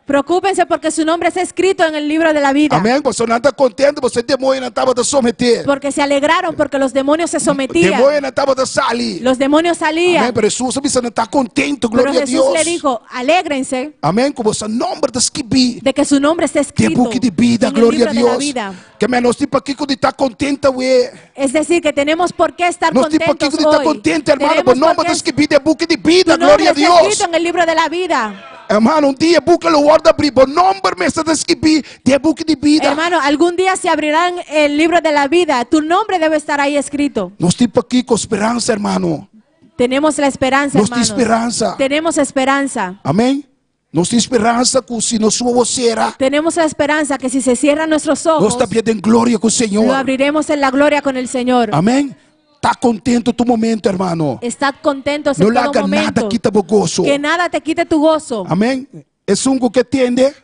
Preocúpense porque su nombre está escrito en el libro de la vida. Amèn. Boso nan ta kontentu, pasobra demoñonan tabata someté. Porque se alegraron porque los demonios se sometían. Demoñonan tabata sali. Los demonios salían. Amèn. Pero Hesus a bisa nan ta kontentu, Pero gloria a Jesús Dios. le dijo, alégrense Amèn. Ku boso nòmber ta skibí. de que su nombre está Den escrito buki di bida, en el gloria a libro de la Dios. vida. Ke men nos tin pakiko di ta kontentu, we. Es decir, que tenemos por qué estar Nos tin contentos pakiko di ta hoy. kontentu, ruman. Tenemos Bo nòmber por ta qué- skibí den buki di bida, Tu nombre gloria a está Dios. escrito en el libro de la vida. Ruman, un dia buki lo wòrdu habrí, bo nòmber mester ta skibí den buki di bida. Hermano, algún día se abrirán el libro de la vida. Tu nombre debe estar ahí escrito. Nos tin pakiko speransa, ruman. Tenemos la esperanza, Nos tin hermanos. speransa. Tenemos esperanza. Amèn? Nos tin speransa ku si nos wowo sera. Tenemos la esperanza que si se cierran nuestros ojos, Nos ta habrié den gloria ku Señor. lo abriremos en la gloria con el Señor. Amèn? Ta kontentu tur momento, ruman. Estad contentos No en todo laga nada momento. kita bo goso. Que nada te quite tu gozo. Amèn? Esun ku no ke tende?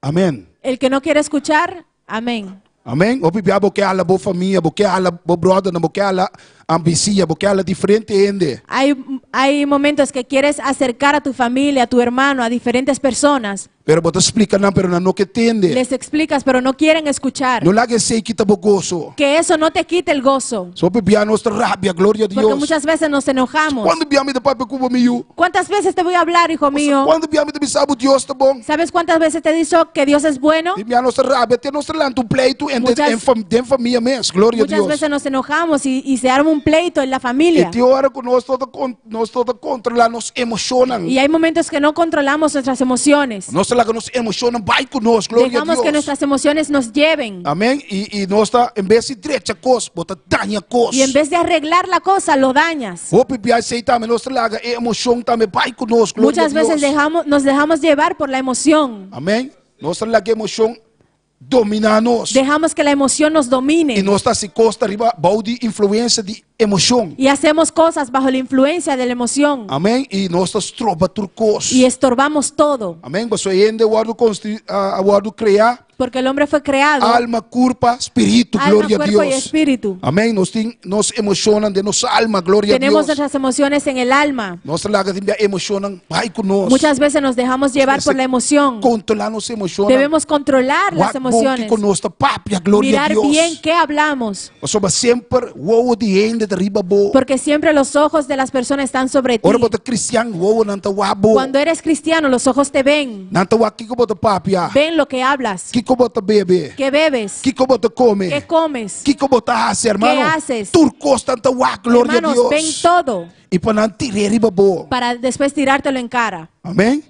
Amèn. El que no quiere escuchar, amén. Amèn? Hopi bia bo ke hala bo famia, bo ke hala bo brother, bo ke hala bisiña, bo ke hala diferente hende. Hay momentos que quieres acercar a tu familia, a tu hermano, a diferentes personas. Pero bo ta splika nan, pero nan no ke tende. Les explicas, pero no quieren escuchar. No laga esei kita bo goso. Que eso no te quite el gozo. Hopi bia nos ta rabia, gloria a Porque Dios. muchas veces nos enojamos. Kuantu bia mi ta papia ku bo, mi yu? ¿Cuántas veces te voy a hablar, hijo mío? Kuantu bia mi ta bisa bo Dios ta bon? ¿Sabes cuántas veces te he dicho que Dios es bueno? I bia nos ta rabia, te nos ta lanta un pleitu den, Muchas- den, fam, den famia mes, gloria a Muchas Dios. veces nos enojamos y se arma un pleito en la familia. I tin ora ku nos no nos no ta kontrolá nos emoshonnan. Y hay momentos que no controlamos nuestras emociones. Nos ta laga nos emoshonnan bai ku nos, gloria a Dejamos Dios. que nuestras emociones nos lleven. Amèn? I, i nos ta, en bes di drecha kos, bo ta daña kos. Y en vez de arreglar la cosa, lo dañas. Hopi bia esei tambe, nos ta laga emoshon tambe bai ku nos, gloria Muchas a Dios. veces nos dejamos llevar por la emoción. Amèn? Nos ta laga emoshon dominá nos. Dejamos que la emoción nos domine. I nos ta hasi kos riba bou di influensia di emoshon. Y hacemos cosas bajo la influencia de la emoción. Amèn? I nos ta stroba tur kos. Y estorbamos todo. Amèn? Pasobra hende a wòrdu a wòrdu kreá. Porque el hombre fue creado. Alma, kurpa, spiritu, Alma, gloria a cuerpo y Dios. espíritu. Amèn? Nos tin nos emoshonnan den nos alma, gloria a Tenemos Dios. nuestras emociones en el alma. Nos ta laga emoshonnan bai ku nos. Muchas veces nos dejamos llevar por la emoción. Kontrolá nos emoshonnan. Debemos controlar las Wak bon emociones. ku nos ta papia, gloria a Mirar Dios. bien qué hablamos. Pasobra semper, wowo di hende keda riba bo. Porque siempre los ojos de las personas están sobre ti. Ora bo ta kristian, wowonan ta wak bo. Cuando eres cristiano, los ojos te ven. Nan ta wak kiko bo ta papia. Ven lo que hablas. Kiko bo ta bebe. ¿Qué bebes? Kiko bo ta kome. ¿Qué comes? Kiko bo ta hasi, hermano. ¿Qué haces? Tur kos nan ta wak, gloria a Hermanos, Dios. ven todo I pa nan tir'é riba bo. para después tirártelo en cara. Amèn.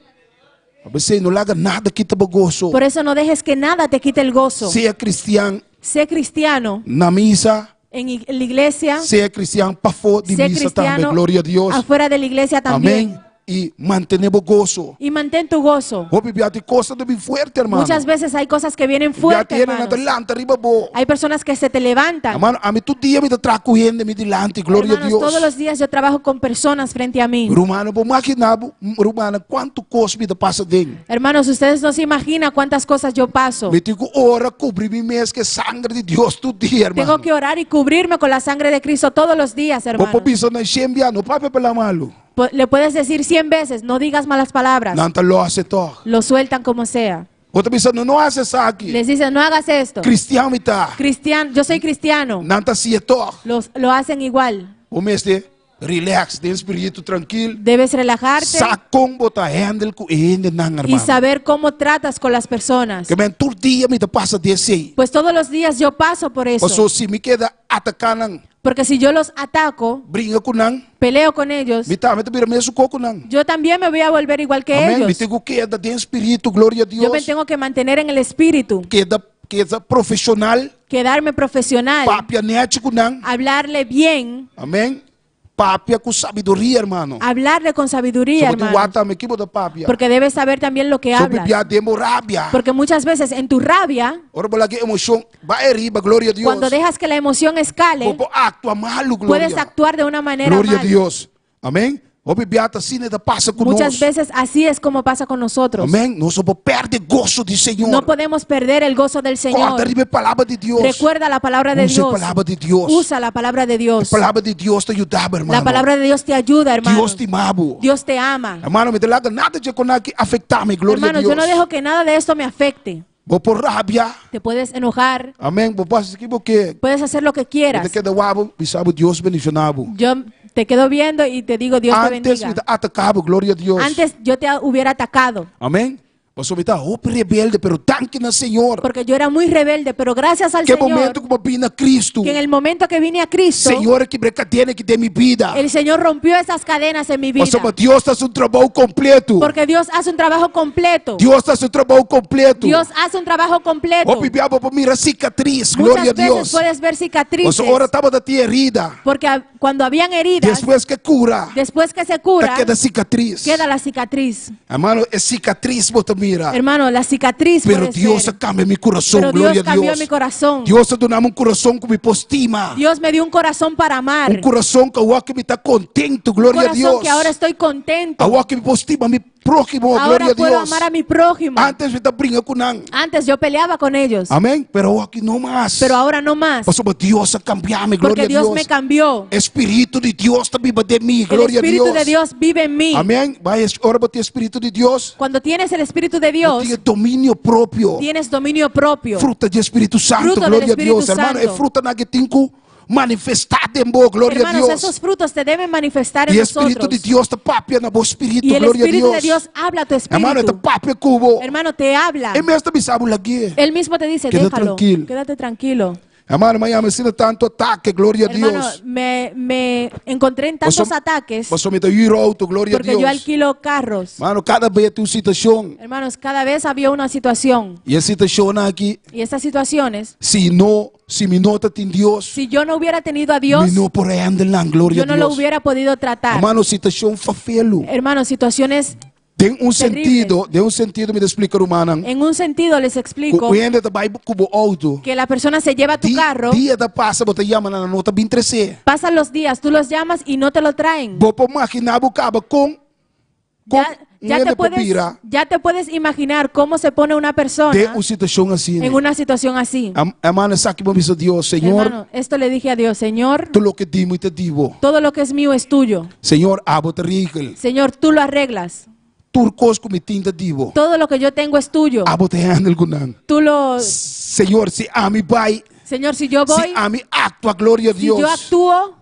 P'esei no laga nada kita bo goso. Por eso no dejes que nada te quite el gozo. Sea kristian Sé cristiano na misa, en la iglesia, sea kristian pafó di sé misa tambe. cristiano Gloria a Dios. afuera de la iglesia también. Amèn. I mantené bo goso. Y mantén tu gozo. Hopi bia tin kos ta bin fuerte, hermano. Muchas veces hay cosas que vienen Bia fuertes, tin hende nan ta hermanos. lanta riba bo. Hay personas que se te levantan. Hermano, ami tur dia mi ta traha ku hende mi dilanti, gloria a Hermanos, Dios. todos los días yo trabajo con personas frente a mí. Rumannan, bo imaginá bo, rumannan, kuantu kos mi ta pasa den. Hermanos, ustedes no se imaginan cuántas cosas yo paso. Mi tin ku ora kubri mi mes ku e sangre di Dios tur dia, hermano. Tengo que orar y cubrirme con la sangre de Cristo todos los días, Bo hermanos. por bisa nan shen bia, no papia palabra malu. Le puedes decir 100 veces, no digas malas palabras. Nan ta lòs e tòg. Lo sueltan como sea. Bo ta bisa no, no hasi esaki. Les dicen, no hagas esto. Kristian mi ta. Cristian, yo soy cristiano. Nan ta hasié tòg. Lo hacen igual. Bo mester relax den spiritu trankil. Debes relajarte. Sa kon bo ta handle ku e hendenan, Y hermano. saber cómo tratas con las personas. Ke men tur dia mi ta pasa den esei. Pues todos los días yo paso por eso. Paso si mi keda ataká nan. Porque si yo los ataco, Bringa ku nan. peleo con ellos, Mi tambe ta bira mesun kos ku nan. yo también me voy a volver igual que Amén. Mi ellos. tin ku keda den spiritu, gloria a Dios. Yo me tengo que mantener en el espíritu. Keda, keda profesional. Quedarme profesional. Papia nèchi ku nan. Hablarle bien. Amén. Papia ku sabiduria, hermano. Hablarle con sabiduría, Pasobra bo tin hermano. wak tambe ki bo ta papia. Porque debes saber también lo que Hopi hablas. bia den bo rabia. Porque muchas veces en tu rabia, Ora bo laga e emoshon bai ariba, gloria a Dios. cuando dejas que la emoción escale, Bo por aktua malu, gloria. puedes actuar de una manera Gloria a mal. Dios. Amén. Hopi bia ta asina ta pasa ku Muchas nos. veces así es como pasa con nosotros. Amén. Nos no por pèrdè goso di Señor. No podemos perder el gozo del Señor. Kòrda riba e palabra di Dios. Recuerda la palabra de Usa e Dios. palabra di Dios. Usa la palabra de Dios. E palabra di Dios ta yuda bo, hermano. La palabra de Dios te ayuda, hermano. Dios stima bo. Dios te ama. Hermano, mi no ta laga nada di e kosnan aki afektá mi. Gloria Hermano, a Dios. yo no dejo que nada de esto me afecte. Bo por rabia. Te puedes enojar. Amén. Bo por hasi kiko bo ke. Puedes hacer lo que quieras. Mi ta keda wak bo, bisa bo Dios bendishoná bo. Yo te quedo viendo y te digo, Dios te Antes bendiga. mi ta ataká bo, gloria a Dios. Antes yo te hubiera atacado. Amén. Pasobra mi ta hopi rebelde, pero danki na Señor. Porque yo era muy rebelde, pero gracias al Ke Señor. momento ku mi a bini na Cristo. Que en el momento que vine a Cristo. Señor a kibra e kadena aki den mi bida. El Señor rompió esas cadenas en mi vida. Pasobra Dios ta hasi un trabou kompleto. Porque Dios hace un trabajo completo. Dios ta hasi un trabou kompleto. Dios hace un trabajo completo. Hopi bia bo por mira sikatris, Muchas gloria a veces Dios. puedes ver cicatrices. Pasobra ora tabata tin herida. Porque cuando habían heridas. Despues ku kura. Después que se cura. Ta keda sikatris. Queda la cicatriz. Hermano, e sikatris bo ta mira. Hermano, la cicatriz Pero puede Dios ser. a kambia mi kurason, Pero gloria Dios a cambió Dios. mi corazón. Dios a duna mi un kurason ku mi por stima. Dios me dio un corazón para amar. Un kurason ku awor ku mi ta kontentu, gloria Un a corazón Dios. que ahora estoy contento. Awor ku mi por stima mi próhimo, Ahora gloria a puedo Dios. amar a mi prójimo. Antes mi ta bringa ku nan. Antes yo peleaba con ellos. Amèn. Pero awor aki no mas. Pero ahora no más. Pasobra Dios a kambia mi, gloria Porque a Dios Dios. me cambió. Spiritu di Dios ta biba den mi, El gloria a Espíritu Dios. de Dios vive en mí. Amèn. Bai, ora bo tin Spiritu di Dios. Cuando tienes el Espíritu de Bo Dios, tin dominio propio. tienes dominio propio. Fruta di Spiritu Santu, Fruto del gloria a Espíritu Dios. Hermano, Santo. e frutanan aki tin ku manifestá den bo, gloria a Hermanos, Dios. esos frutos te deben manifestar en I Spiritu nosotros. di Dios ta papia na bo spiritu, Y el gloria a Espíritu Dios. de Dios habla a tu espíritu. Hermano, e ta papia ku bo. Hermano, te habla. E mes ta bisa bo lag'é. Él mismo te dice, Keda déjalo. trankil. Quédate tranquilo. Hermano, mi a haña mi asina tantu atake, gloria a Hermano, Dios. me, me encontré en tantos ataques Pasobra mi ta hür outo, gloria a porque yo Dios. alquilo carros. Hermano, kada bes tin un situashon. Hermanos, cada vez había una situación. I e situashonnan aki, Y estas situaciones, si no, si mi no tabatin Dios, si yo no hubiera tenido a Dios, mi no por a handle nan, gloria yo a no lo Dios. hubiera podido tratar. Hermano, situashon fafelu. Hermanos, situaciones Den un terribles. sentido, den un sentido mi ta splika rumannan. En un sentido les explico Ku hende ta bai ku bo outo. que la persona se lleva tu carro. Dia ta pasa, bo ta yama nan, nan no ta bin tres'é. Pasan los días, tú los llamas y no te lo traen. Bo por imaginá bo kaba kon kon Ya, ya un hende te por puedes, bira ya te puedes imaginar cómo se pone una persona den un situashon asina. en una situación así. Hermano, esaki mi a bisa Dios, Señor, Hermano, esto le dije a Dios, Señor, tur loke di mi ta di bo. todo lo que es mío es tuyo. Señor, abo ta regel. Señor, tú lo arreglas. Tur kos ku mi tin ta di bo. Todo lo que yo tengo es tuyo. Abo ta handle ku nan. Tú lo, Señor, si ami bai, Señor, si yo voy, si ami aktua, gloria a si yo Dios. actúo,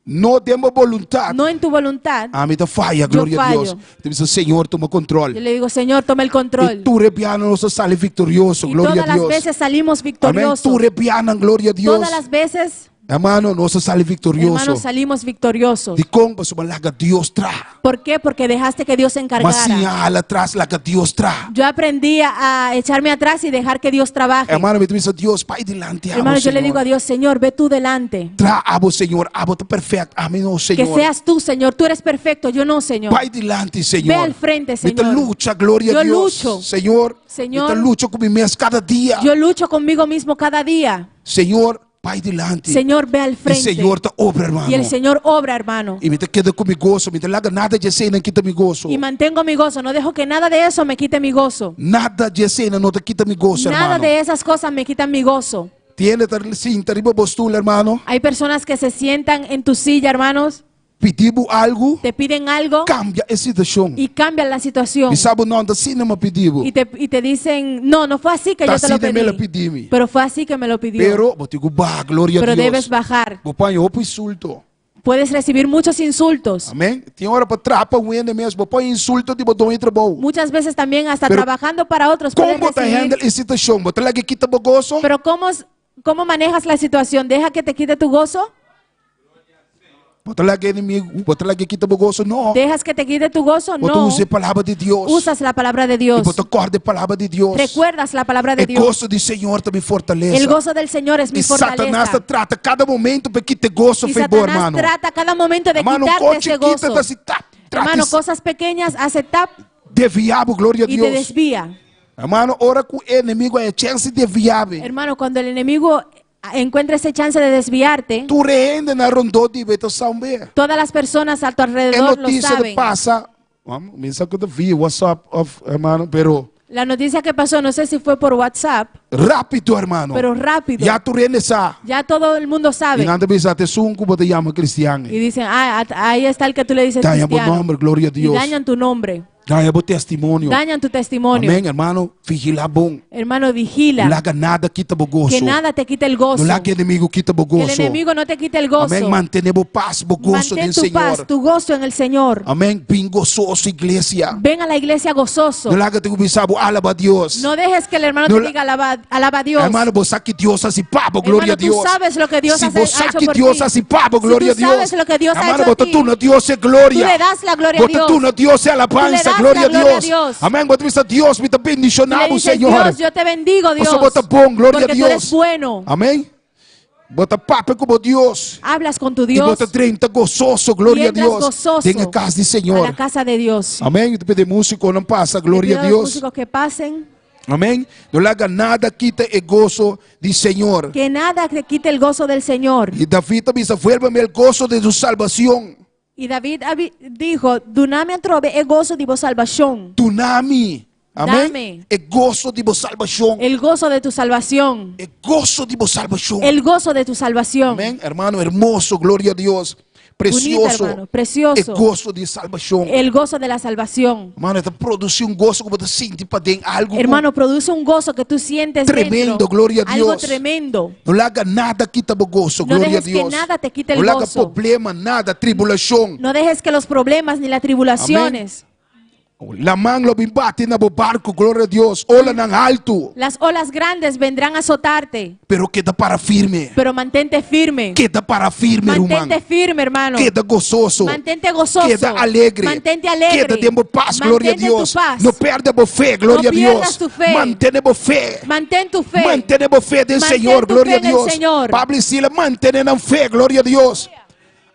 No den bo boluntat. No en tu voluntad. Ami ta faya, Yo gloria a fallo. Dios. Ta bisa, Señor, tuma control. Yo le digo, Señor, toma el I control. tur e bianan nos ta sali victorioso, Y gloria todas a las Dios. veces salimos Amén. victoriosos. Tur e bianan, gloria a Dios. Todas las veces, Hermano, nos ta sali victorioso. hermanos, salimos victoriosos. Dikon? Pasobra laga Dios traha. ¿Por qué? Porque dejaste que Dios se M'a encargara. siña hala atras, laga Dios traha. Yo aprendí a echarme atrás y dejar que Dios trabaje. Hermano, mi ta bisa Dios, bai dilanti abo, Hermano, yo le Señor. digo a Dios, Señor, ve tú delante. Traha abo, Señor, abo ta perfecto, ami no, Que Señor. seas tú, Señor. Tú eres perfecto, yo no, Señor. Bai dilanti, Señor. Ve al frente, Mi ta Señor. lucha, gloria a Yo Dios. lucho. Señor, Señor. mi ta lucha ku mi mes kada dia. Yo lucho conmigo mismo cada día. Señor, bai dilanti. Señor, ve al I frente. Señor ta obra, hermano. Y el Señor obra, hermano. I mi ta keda ku mi goso, mi ta laga nada di eseinan kita mi goso. Y mantengo mi gozo. No dejo que nada de eso me quite mi gozo. Nada di eseinan no ta kita mi goso, Nada hermano. de esas cosas me quitan mi gozo. Tin hende ta sinta riba bo stul, hermano. Hay personas que se sientan en tu silla, hermanos. Pidi bo algu. Te piden algo. Kambia e situashon. Y cambian la situación. Bisa bo no ta asina mi a pidi bo. Y te, y te dicen, no, no fue así que Ta yo te lo asina el a pedí. pidi mi. Pero fue así que me lo pidió. Pero bo tin ku baha, gloria a Pero Dios. debes bajar. Bo por haña hopi insulto. Puedes recibir muchos insultos. Amén. Tin ora pa traha pa un hende mes, bo por haña insulto di bo doño di trabou. Muchas veces también hasta Pero trabajando para otros Kon puedes bo ta recibir. handle e situashon? Bo ta laga e kita bo goso? Pero ¿cómo, cómo manejas la situación? ¿Deja que te quite tu gozo? Bo ta laga enemigu, bo ta laga e kita bo goso? No. ¿Dejas que te quite tu gozo? Bo ta No. usa e palabra di Dios. Usas la palabra de Dios. I bo ta kòrda e palabra di Dios. Recuerdas la palabra de E Dios. goso di Señor ta mi fortalesa. El gozo del Señor es mi I Satanás fortaleza. ta trata kada momento pa kita e goso Y for bo, Satanás hermano. trata cada momento de Hermano, quitarte kos ese chikito gozo. ta hasi tap, trata Hermano, i cosas pequeñas hace tap Desviá bo, gloria a y te Dios. desvía. Hermano, ora ku e enemigu haña chèns di desviá bo. Hermano, cuando el enemigo encuentra ese chance de desviarte, Tur e hendenan rondó di bo ta sa un be. todas las personas a tu E alrededor lo noticia ta saben. pasa, mi sa ku ta via WhatsApp of, hermano, pero La noticia que pasó, no sé si fue por WhatsApp, rápido, hermano. pero rápido. Ya tur hende sa. Ya todo el mundo sabe. I nan ta bisa, ta esun ku bo ta yama cristian. Y dicen, ah, ahí está el que tú le dices Daña bo cristiano. nomber, gloria a Y Dios. dañan tu nombre. Daña bo testimonio. Dañan tu testimonio. Amén, hermano. Vigilá bon. Hermano, vigila. No laga nada kita bo goso. Que nada te quite el gozo. No laga enemigu kita bo Que el goso. enemigo no te quite el gozo. Amén. Mantené bo pas, bo goso Mantén den tu Señor. paz, tu gozo en el Señor. Amén. Bin gososo, iglesia. Ven a la iglesia gozoso. No laga tin ku bisa bo alabá Dios. No dejes que el hermano No te la- diga alaba, alaba a Dios. Hermano, bo sa ki Dios a hasi pa bo, gloria Hermano, a Dios. tú sabes lo que Dios Si hace, bo ha sa hecho ki por Dios ti. a hasi pa bo, Si gloria tú a Dios. sabes lo que Dios ha Hermano, hecho bo ta a ti, duna Dios e gloria. Tú le das la gloria a Bo ta Dios. duna Dios e alabansa, Tú le das gloria la a gloria a Dios. Dios. Amén. Bo ta bisa Dios, mi ta bendishoná Le bo, dices, Señor. Dios, yo te bendigo, Dios. Pasobra bo ta bon, gloria a Porque tú eres Dios. bueno. Amén. Bo ta papia ku bo Dios. Hablas con tu I Dios. bo ta drenta gososo, gloria Y a entras Dios. gozoso Den e kas di a Señor. la casa de Dios. Amén. Mi ta pidi músikonan pasa, gloria Le a pido a los Dios. músicos que pasen. Amén. No laga nada kita e goso di Señor. Que nada te quite el gozo del Señor. I David a bisa, Vuélveme el goso de tu salvación. Y David dijo, Dunami atrobe e goso di bo salbashon. Dunami. Amén. Dame. E goso di bo salbashon. El gozo de tu salvación. E goso di bo salbashon. El gozo de tu salvación. Amén, hermano, hermoso, gloria a Dios. Precioso. Bonita, hermano, precioso. E goso di salbashon. El gozo de la salvación. Hermano, e ta produsí un goso ku bo ta sinti paden algu. Hermano, produce un gozo que tú sientes Tremendo, dentro. gloria a Algo Dios. tremendo. No laga nada kita bo goso, No gloria a dejes que Dios. nada te quite el No laga gozo. problema, nada, tribulashon. No dejes que los problemas ni las tribulaciones. Laman lo bin bati na bo barku, gloria a Dios. Olanan haltu. Las olas grandes vendrán a azotarte. Pero keda para firme. Pero mantente firme. Keda para firme, ruman. Mantente firme, hermano. Keda gososo. Mantente gozoso. Keda alegre. Mantente alegre. Keda den bo pas, gloria a Mantente tu Dios. paz. No pèrdè bo fe, gloria No a Dios. pierdas tu fe. Mantené bo fe. Mantén tu fe. Mantené bo fe den Mantén Señor, tu gloria fe a en el Dios. Señor. Pablo i Silas mantené nan fe, gloria a Dios.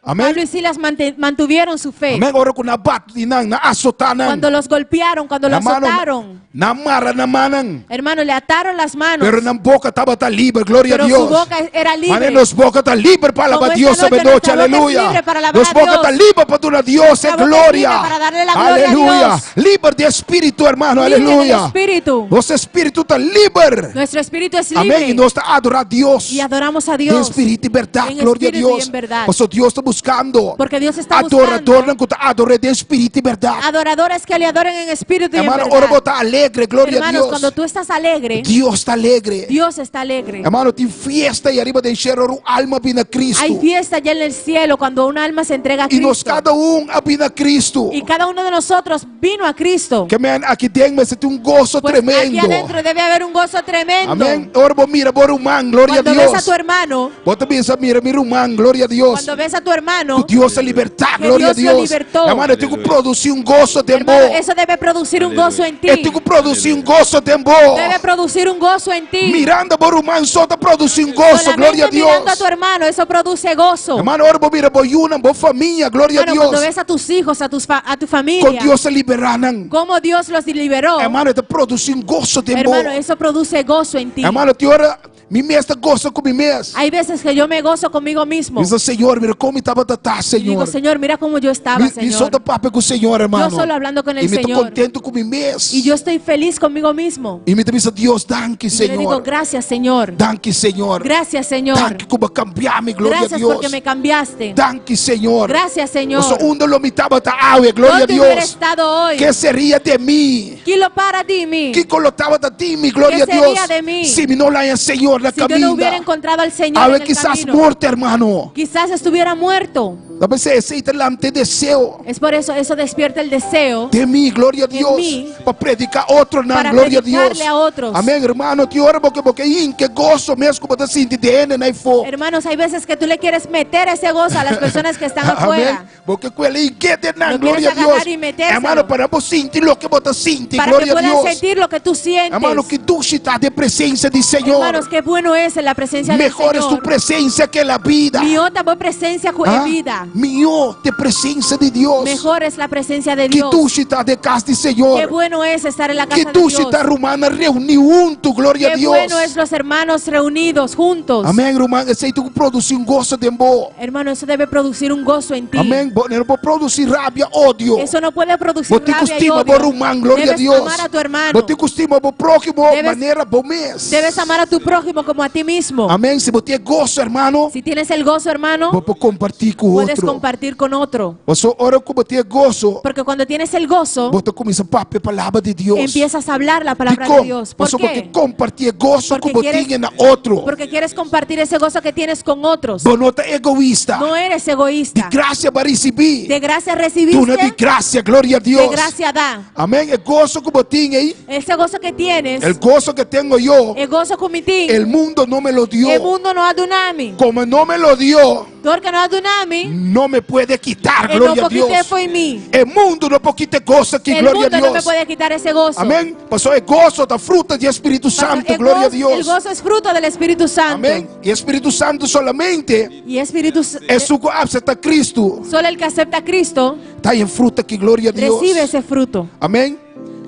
Amén. Pablo y Silas mantuvieron su fe. Amén. Ora ku nan a bati nan, nan a asotá nan. Cuando los golpearon, cuando los Hermano, azotaron. Nan a mara nan mannan. Hermano, le ataron las manos. Pero nan boka tabata liber, gloria Pero a Dios. su boca era libre. Mane nos boka ta liber pa alabá Como Dios esta noche, esta noche, nuestra boca es aleluya. libre para alabar Nos a boka Dios. ta liber pa duna Dios Nuestra boca es gloria. libre para darle la gloria a Aleluya. Dios. Liber di espíritu, hermano, Libre del aleluya. espíritu. Nos espíritu ta liber. Nuestro espíritu es libre. Amén. I nos ta adorá Dios. Y adoramos a Den Dios. espíritu i bèrdat, En gloria a espíritu y Dios. en verdad. Pasobra Dios ta buskando Porque Dios está buscando adoradornan ku ta ador'é den spiritu i bèrdat. adoradores que le adoren en espíritu y en Hermano, ora verdad. bo ta alegre, gloria a Hermanos, cuando Dios. tú estás alegre, Dios ta alegre. Dios está alegre. Hermano, tin fiesta ei ariba den shelu ora un alma bini na Cristo. Hay fiesta ya en el cielo cuando un alma se entrega a I nos Cristo. kada un a bini na Cristo. Y cada uno de nosotros vino a Cristo. Ke men aki den mester tin un goso Pues aquí tremendo. adentro debe haber un gozo tremendo. Amén. Ora bo mira bo ruman, gloria a Cuando ves a Dios. tu hermano, Bo ta bisa mira mi ruman, gloria a Dios. cuando ves a tu hermano, Dios a libertá, Que gloria a Dios lo Dios. libertó. Hermano, tin ku produsí un goso den bo. hermano, eso debe producir un gozo en ti. E tin ku produsí un goso den bo. Debe producir un gozo en ti. Mirando bo ruman so ta produsí un goso, Solamente gloria a mirando a Dios. tu hermano, eso produce gozo. Hermano, ora bo mira bo yunan, bo famia, gloria a Hermano, cuando Dios. ves a tus hijos, a, tus fa- a tu Kon familia, Dios a liberá nan. cómo Dios los liberó. Hermano, e ta produsí un goso den bo. Hermano, eso produce gozo en ti. Hermano, tin ora mi mes ta gosa ku mi mes. Hay veces que yo me gozo conmigo mismo. Bisa, Señor, mira kon mi tabata ta, Y digo, Señor. Señor, mira cómo yo estaba, Mi, mi so Señor. ta papia ku Señor, hermano. Yo solo hablando con el I mi ta Señor. kontentu ku mi mes. Y yo estoy feliz conmigo mismo. I mi ta bisa, Dios, danki, Y yo le digo, Señor. gracias, Señor. Danki, Señor. Gracias, Señor. Danki ku bo a kambia mi, gloria a Gracias Dios. porque me cambiaste. Danki, Señor. Gracias, Señor. Paso unda lo mi tabata awe, gloria a ¿Dónde hubiera Dios. estado hoy? Ke seria di mi? ¿Quién lo para de mí? Kiko lo tabata di mi, gloria a Ke seria Dios. di mi? Si mi no a haña Señor na Si yo no hubiera kaminda. encontrado al Señor Awe en el kisas camino, morto, hermano. quizás estuviera muerto. Ta p'esei esei ta lanta deseo. Es por eso, eso despierta el deseo Den mi, gloria a Dios. mi. Pa prediká otronan, Para gloria a Dios. predicarle a otros. Amèn, hermano. Tin ora bo ke bo ke hinka goso mes ku bo ta sinti den hende afó. Hermanos, hay veces que tú le quieres meter ese gozo a las personas que están Amèn. afuera. Bo ke kue hink'é den nan, Lo gloria quieres a Dios. agarrar y metérselo. Hermano, pa nan por sinti loke bo ta sinti, Para que gloria a puedan Dios. sentir lo que tú sientes. Hermano, ki dushi ta den presensia di Señor. Hermanos, qué bueno es en la presencia del Mehor es tu Señor. presensia ke la bida. Mihó ta bo presensia ku Ah? bida. Mihó ta presensia di Dios. Mejor es la presencia de Ki Dios. dushi ta den kas di Señor. Qué bueno es estar en la Ki casa de dushi Dios. ta rumannan reuní huntu, gloria a Qué Dios. bueno es los hermanos reunidos juntos. Amèn, ruman. Esei tin ku produsí un goso den bo. Hermano, eso debe producir un gozo en ti. Amèn. Bo no por produsí rabia, odio. Eso no puede producir Bo tin rabia y ku stima odio. bo ruman, gloria a Debes Dios. amar a tu hermano. Bo tin ku stima bo próhimo, Debes- manera bo mes. Debes amar a tu prójimo como a ti mismo. Amèn. Si bo tin goso, hermano, Si tienes el gozo, hermano, bo por kompartí ku puedes otro. compartir con otro. Paso ora ku bo tin goso, Porque cuando tienes el gozo, bo ta kuminsá papia palabra di Dios. empiezas a hablar la palabra Dikon? de Dios. ¿Por Paso qué? bo ke kompartí goso Porque ku bo quieres- tin na otro. Porque quieres compartir ese gozo que tienes con otros. Bo no ta egoista. No eres Di egoísta. grasia bo a risibí. De gracia Duna di recibiste, grasia, gloria a de Dios. gracia da. Amèn. E goso ku bo tin ei, Ese gozo que tienes, el gozo que tengo yo, el gozo ku mi tin, el mundo no me lo dio. el mundo no a dunami. Como no me lo dio, Dor ku no a dunami, no me puede quitar, e no gloria a Dios. por kit'é fo'i mi. E mundu no por kita e goso aki, El gloria a mundo no me Dios. puede quitar ese gozo. Amèn. Paso e goso ta fruta di Spiritu Pastor, Santu, el gloria a gozo- Dios. El gozo es fruto del Espíritu Santo. Amèn. I Spiritu Santu solamente Y Espíritu esun ku aseptá Kristu. solo el que acepta a Cristo Ta haña e fruta aki, gloria a Dios. recibe ese fruto. Amèn.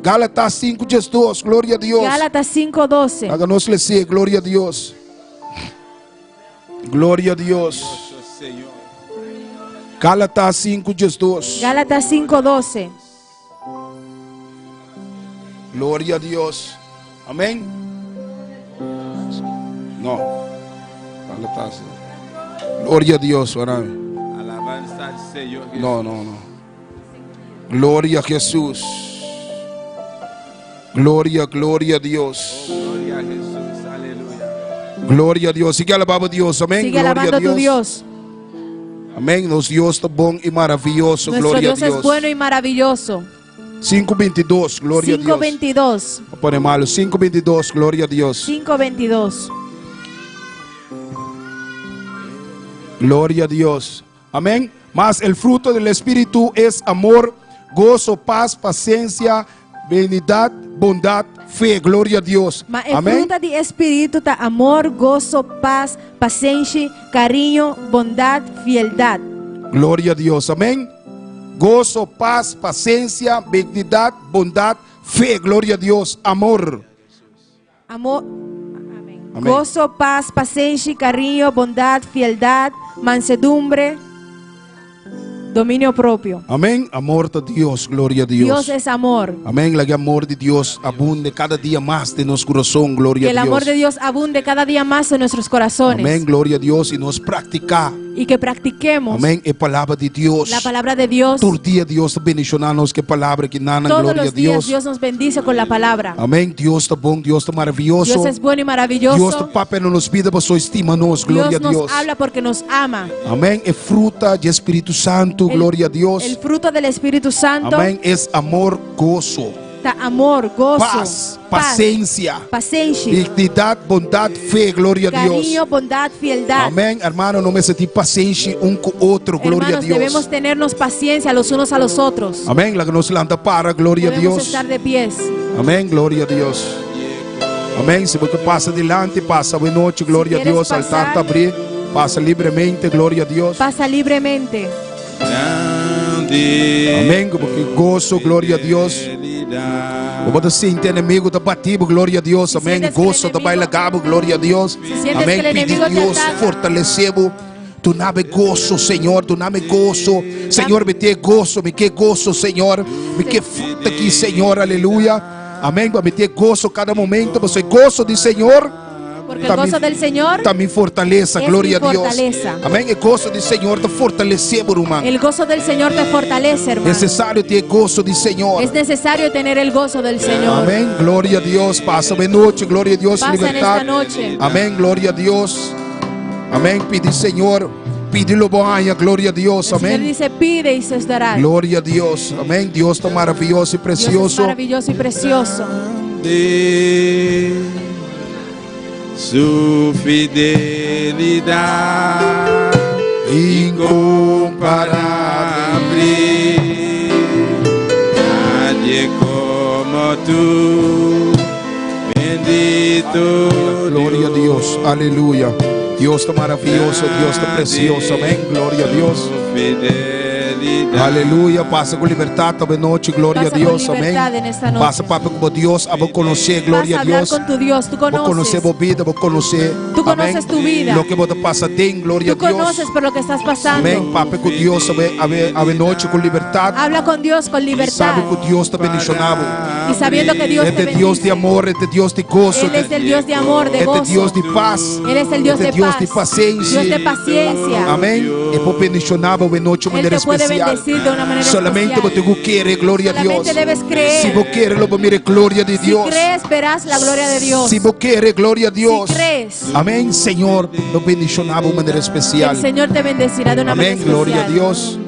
Gálatas 5, 2, gloria a Dios. Gálatas 5:12. Laga nos lesa, gloria a Dios. Gloria a Dios. Gálatas 5, 2. Gálatas 5:12. Gloria a Dios. Amèn. No. Gálatas. Gloria a Dios, ora. Alabanza al Señor. No, no, no. Gloria a Jesús. Gloria, gloria a Dios. Gloria a Jesús. Aleluya. Gloria a Dios. Sigui alabando Dios. Amèn. Sigue Gloria alabando a a tu Dios. Dios. Amèn. Nos Dios ta bon i maravioso. Nuestro Gloria Dios a es Dios. bueno y maravilloso. 5.22. Gloria a Dios. 5:22. Pone malo. 5.22. Gloria a Dios. 5:22. Gloria a Dios. Amèn. Mas el fruto del Espíritu es amor, gozo, paz, paciencia, benignidad, bondad, fe. Gloria a Dios. Ma e Amèn. fruta di Spiritu ta amor, goso, pas, pasenshi, kariño, bondat, fieldat. Gloria a Dios. Amèn. Gozo, paz, paciencia, benignidad, bondad, fe. Gloria a Dios. Amor. Amor, Amèn. goso, pas, pasenshi, kariño, bondat, fieldat, mansedumbre, dominio propio. Amèn. Amor di Dios. Gloria a Dios. Dios es amor. Amèn. Laga amor di Dios abunde kada dia mas den nos kurason. Gloria Que el a Dios. amor de Dios abunde cada día más en nuestros corazones. Amèn. Gloria a Dios. I nos praktiká. Y que practiquemos Amèn. E palabra di Dios. la palabra de Dios. Tur dia Dios ta bendishoná nos ku e palabra aki nan. Todos Gloria a los días Dios. Dios nos bendice con la palabra. Amèn. Dios ta bon, Dios ta maravioso. Dios es bueno y maravilloso. Dios ta papia na nos bida pasobra e stima nos. Gloria Dios a nos Dios. habla porque nos ama. Amèn. E fruta di e Spiritu Santu, El- gloria a Dios. El fruto del Espíritu Santo Amèn. Es amor, goso, ta amor, gozo, paz, pasensia, paciencia, dignidat, bondat, fe, gloria a Dios. cariño, bondad, fieldad. Amèn, hermano, nos mester tin pasenshi un ku otro, gloria a Hermanos, Dios. debemos tenernos paciencia los unos a los otros. Amèn, laga nos lanta para, gloria a Debemos Dios. estar de pies. Amèn, gloria a Dios. Amèn, si bo ke pasa dilanti, pasa awe nochi, gloria a quieres Dios. Altar pasar, ta abrí, pasa libremente, gloria a Dios. Pasa libremente. Amèn, ku bo ke goso, gloria a Dios. Bo ta sinti enemigo ta bati bo, gloria a Dios. Si Amèn, sientes que el goso ta enemigo- bai laga bo, gloria a Dios. Si sientes Amèn, que el pidi enemigo te Dios ataca. fortalesé bo. Duna mi goso, Señor, duna mi goso. Señor, mi tin goso, mi ke goso, Señor. Mi ke fruta aki, Señor, aleluya. Amèn, pa mi tin goso kada momento, pasobra goso di Señor. Porque el gozo del Señor Ta mi fortalesa, es gloria mi a Dios. fortaleza. Amèn. E goso di Señor ta fortalesé bo, ruman. El gozo del Señor te fortalece, hermano. Nesesario tin goso di Señor. Es necesario tener el gozo del Señor. Amèn. Gloria a Dios. Pasa awe nochi. Gloria a Dios. Pasa en Libertat. esta noche. Amèn. Gloria a Dios. Amèn. Pidi Señor. Pidi lo bo haña. Gloria a Dios. El Señor Amèn. dice, pide y se os dará. Gloria a Dios. Amèn. Dios ta maravioso i Dios es presioso. maravilloso y precioso. Su fidelidat inkomparabel. Nadie komo tu, bendito Gloria a Dios. Aleluya. Dios ta maravioso. Dios ta presioso. Amèn. Gloria a Dios. Su fidelidad. Aleluya. Pasa ku libertat awe nochi. Gloria a Pasa con Dios. Amèn. libertad en esta noche. Pasa papia ku Dios. Abo konosé. Vas Gloria a a hablar Dios. con tu Dios, tú Bo konosé conoces. bo bida, bo konosé. Tú conoces tu vida. Loke bo ta pasa den, gloria Tú a Dios. conoces por lo que estás pasando. Amèn. Papia ku Dios awe awe awe nochi ku libertat. Habla con Dios con libertad. Sabe ku Dios ta bendishoná bo. Y sabiendo que Dios E te ta Dios di bendice. amor, e ta Dios di goso. Él es el Dios de amor, de E ta gozo. Dios di pas. Él es el Dios E ta de Dios paz. di pasenshi. Dios de paciencia. Amèn. E por bendishoná bo awe nochi Él manera te puede espesial. bendecir de una manera Solamente especial. bo tin ku kere, gloria a Dios. Solamente debes creer. Si bo kere, lo bo mira gloria di Si Dios. crees, verás la gloria de Dios. Si bo kere, gloria a Dios. Si crees. Amèn, Señor, lo bendishoná bo manera espesial. El Señor te bendecirá de una Amèn, manera gloria a especial. Dios.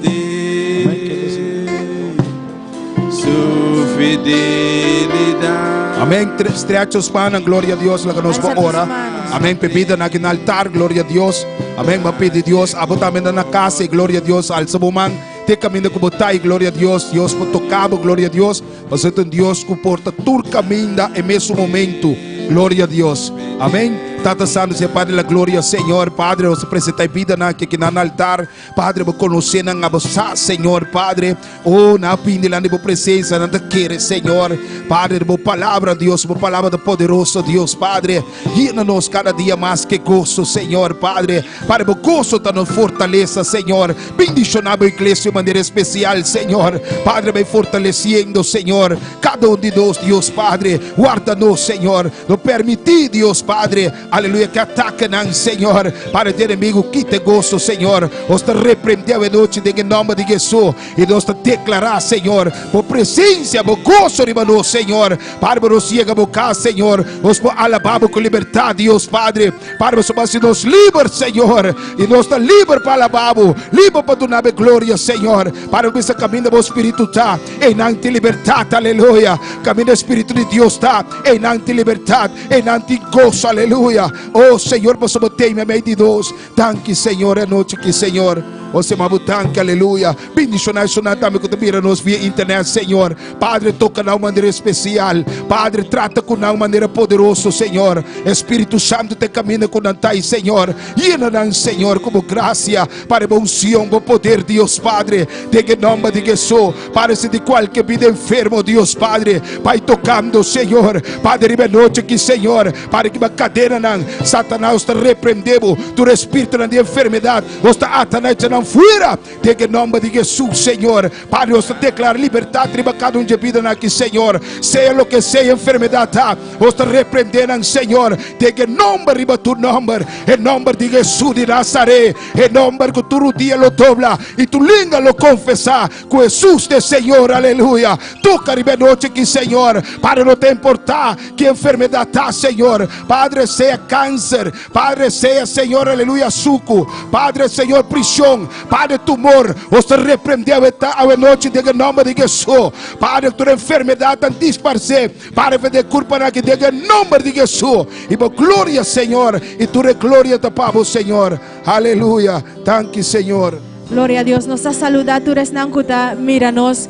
Su fidelidad. Amèn. Stretch tus manos, gloria a Dios, laga nos Alza tus ora. manos. Amèn. Pida na altar, gloria a Dios. Amèn. M'a pidi Dios, abo tambe na kas, gloria a Dios. Alsa bo man, te kaminda ku bo ta, gloria a Dios. Dios por toka bo, gloria a Dios. Bo ta un Dios ku por ta tur kaminda e mesun momento. Gloria a Dios. Amèn. Tata Santu, Señor Padre, la gloria, Señor Padre, nos ta presentá bidanan aki na altar. Padre, bo konosé nan abo sa, Señor Padre. Oh, nan a bin dilanti bo presensia, nan ta kere, Señor. Padre, bo palabra, Dios, bo palabra poderoso, Dios, Padre. Yena nos kada dia mas ku goso, Señor, Padre. Padre, bo goso ta nos fortalesa, Señor. Bendishoná bo iglesia di manera espesial, Señor. Padre, bai fortalesiendo, Señor. Kada un di nos, Dios, Padre. Warda nos, Señor. No permití, Dios, Padre. Aleluya, ku atakenan, Señor. Padre, enemigu, kita goso, Señor. Nos ta reprendé awe nochi den nòmber di Hesus. I nos ta deklará, Señor, bo presensia, bo goso riba nos, Señor. Padre, nos yega bo kas, Señor. Nos por alabá ku libertat, Dios Padre. Padre, bo a hasi nos liber, Señor. I nos ta liber pa alabá, liber pa duna gloria, Señor. Padre, bo kaminda bo Spiritu ta. Einan tin libertat, aleluya. Kaminda Spiritu di Dios ta. Einan tin libertat, einan tin goso, aleluya. Oh, Señor, bo ta meimei di nos. Danki, Señor, e anochi aki, Señor. Oh, Señor, danki, aleluya. Bendishoná tambe ku ta mira nos via internet, Señor. Padre, toka di un manera espesial. Padre, trata ku un manera poderoso, Señor. Spiritu Santu ta kamina ku nan, Señor. Yena nan, Señor, ku grasia, pa unshon, bo poder, Dios Padre. Den nòmber di Hesus. Padre, si di kualke bida enfermo, Dios Padre. Pai, tokando, Señor. Padre, riba e anochi aki, Señor. Padre, ku kadenanan, Satanas ta reprendé bo. Tur spiritu di enfermedat, nos ta ata nan. nan fuera den e nomber di Jesus, Señor. Padre, nos ta declara libertad riba cada un dje bidanan aki, Señor. Sea loke sea enfermedad ta, nos ta reprende nan, Señor, den e nomber riba tur nomber, e nomber di Jesus di Nazaret, e nomber cu tur rudia lo dobla y tur linga lo confesa cu Jesus ta e Señor. Aleluya. Toca riba e nochi aki, Señor. Padre, no ta importa ki enfermedad ta, Señor. Padre, sea cáncer, Padre, sea, Señor, aleluya, suku. Padre, Señor, prisión. Padre, tumor. Nos ta reprende awe ta awe nochi den e nomber di Jesús. Padre, tur enfermedad tan disparse. Padre, fe de culpa aki den e nomber di Jesús. Y bo gloria, Señor. Y tur e gloria ta pa bo, Señor. Aleluya. Danki, Señor. Gloria a Dios. Nos ta saluda tur esnan cu ta mira nos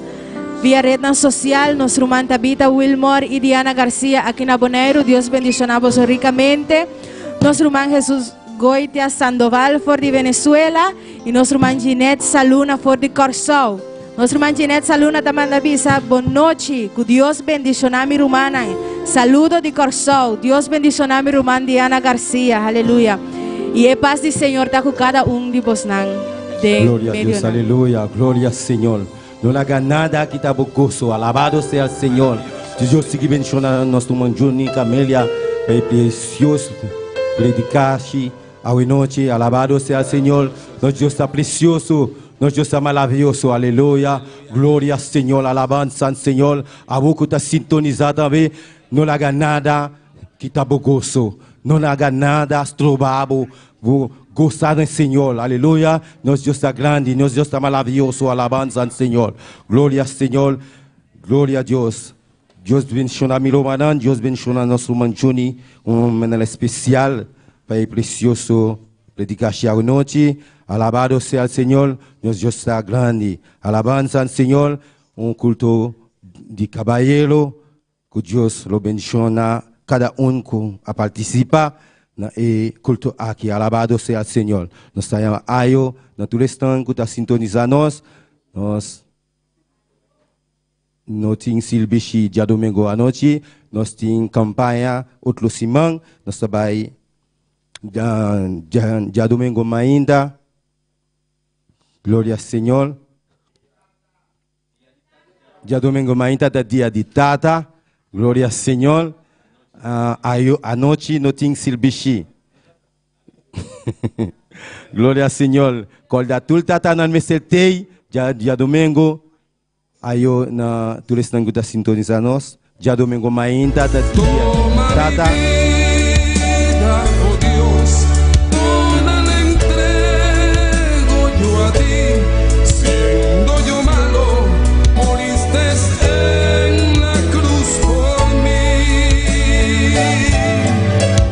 via rednan social. Nos ruman Tabitha Wilmore y Diana Garcia aki na Boneiru. Dios bendiciona boso ricamente. Nos ruman Jesus Goitia Sandoval for di Venezuela y nos ruman Ginette Saluna for di Corsou. Nos ruman Ginette Saluna ta manda bisa bon nochi. Cu Dios bendiciona mi rumannan. Saludo di Corsou. Dios bendiciona mi ruman Diana Garcia. Aleluya. Y e paz di Señor ta cu cada un di bosnan den Gloria a medio Dios, nan. aleluya, gloria al Señor. No laga nada kita bo goso, alabado sea el Señor. Dios sigui bendiciona nos ruman Juni, Camelia, pa e precioso predicashi awe nochi, alabado sea el Señor. Nos Dios ta precioso, nos Dios ta maravilloso, aleluya. Gloria al Señor, alabanza al Señor. Abo cu ta sintoniza tambe, no laga nada kita bo goso. No laga nada stroba bo, bo goza den Señor, aleluya. Nos Dios ta grandi, nos Dios ta maravilloso, alabanza al Señor. Gloria al Señor, gloria a Dios. Dios bendiciona mi rumannan, Dios bendiciona nos ruman Juni, un manera especial pa e precioso predicashi awe nochi. Alabado sea el Señor, nos Dios ta grandi. Alabanza al Señor, un culto di caballero, cu Dios lo bendiciona cada un cu a participa na e culto aki. Alabado sea el Señor. Nos ta yama ayo na tur esnan cu ta sintoniza nos. Nos no tin sirbishi diadomingo anochi, nos tin campaña otro siman, nos ta bay diadomingo mainta. Gloria al Señor. Diadomingo mainta ta dia di tata. Gloria al Señor. Ayo anochi no tin sirbishi. Gloria al Señor. Corda tur tatanan mester tey diadomingo. Ayo na tur esnan cu ta sintonisa nos. Djadomingo mainta ta dia di tata. Vida, oh Dios, toda la entrego yo a ti. Siendo yo malo, moriste en la cruz por mí.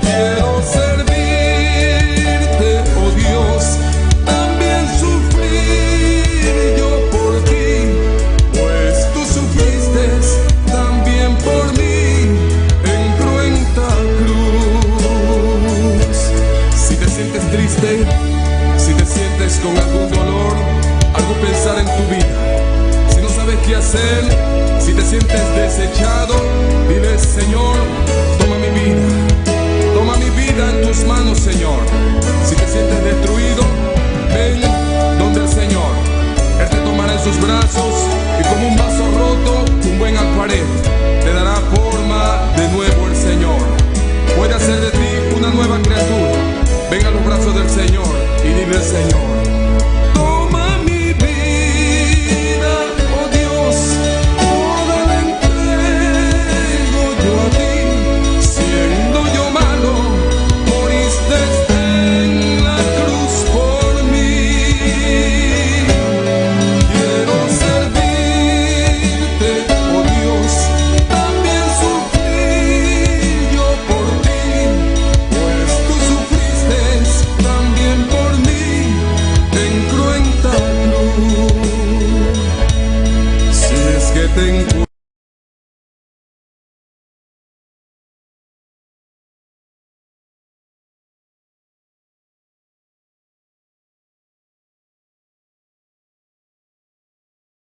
Quiero servirte, oh Dios, también sufrir yo por ti, pues tú sufriste también por mí en cruenta cruz. Si te sientes triste, si te sientes con algún dolor, algún pensar en tu vida, si no sabes qué hacer, si te sientes desechado, dile: Señor, toma mi vida, toma mi vida en tus manos, Señor. Si te sientes destruido, ven donde el Señor. Él te tomará en sus brazos y como un vaso roto, un buen alfarero, te dará forma de nuevo el Señor. Puede hacer de ti una nueva criatura. Ven a los brazos del Señor y dile: Señor.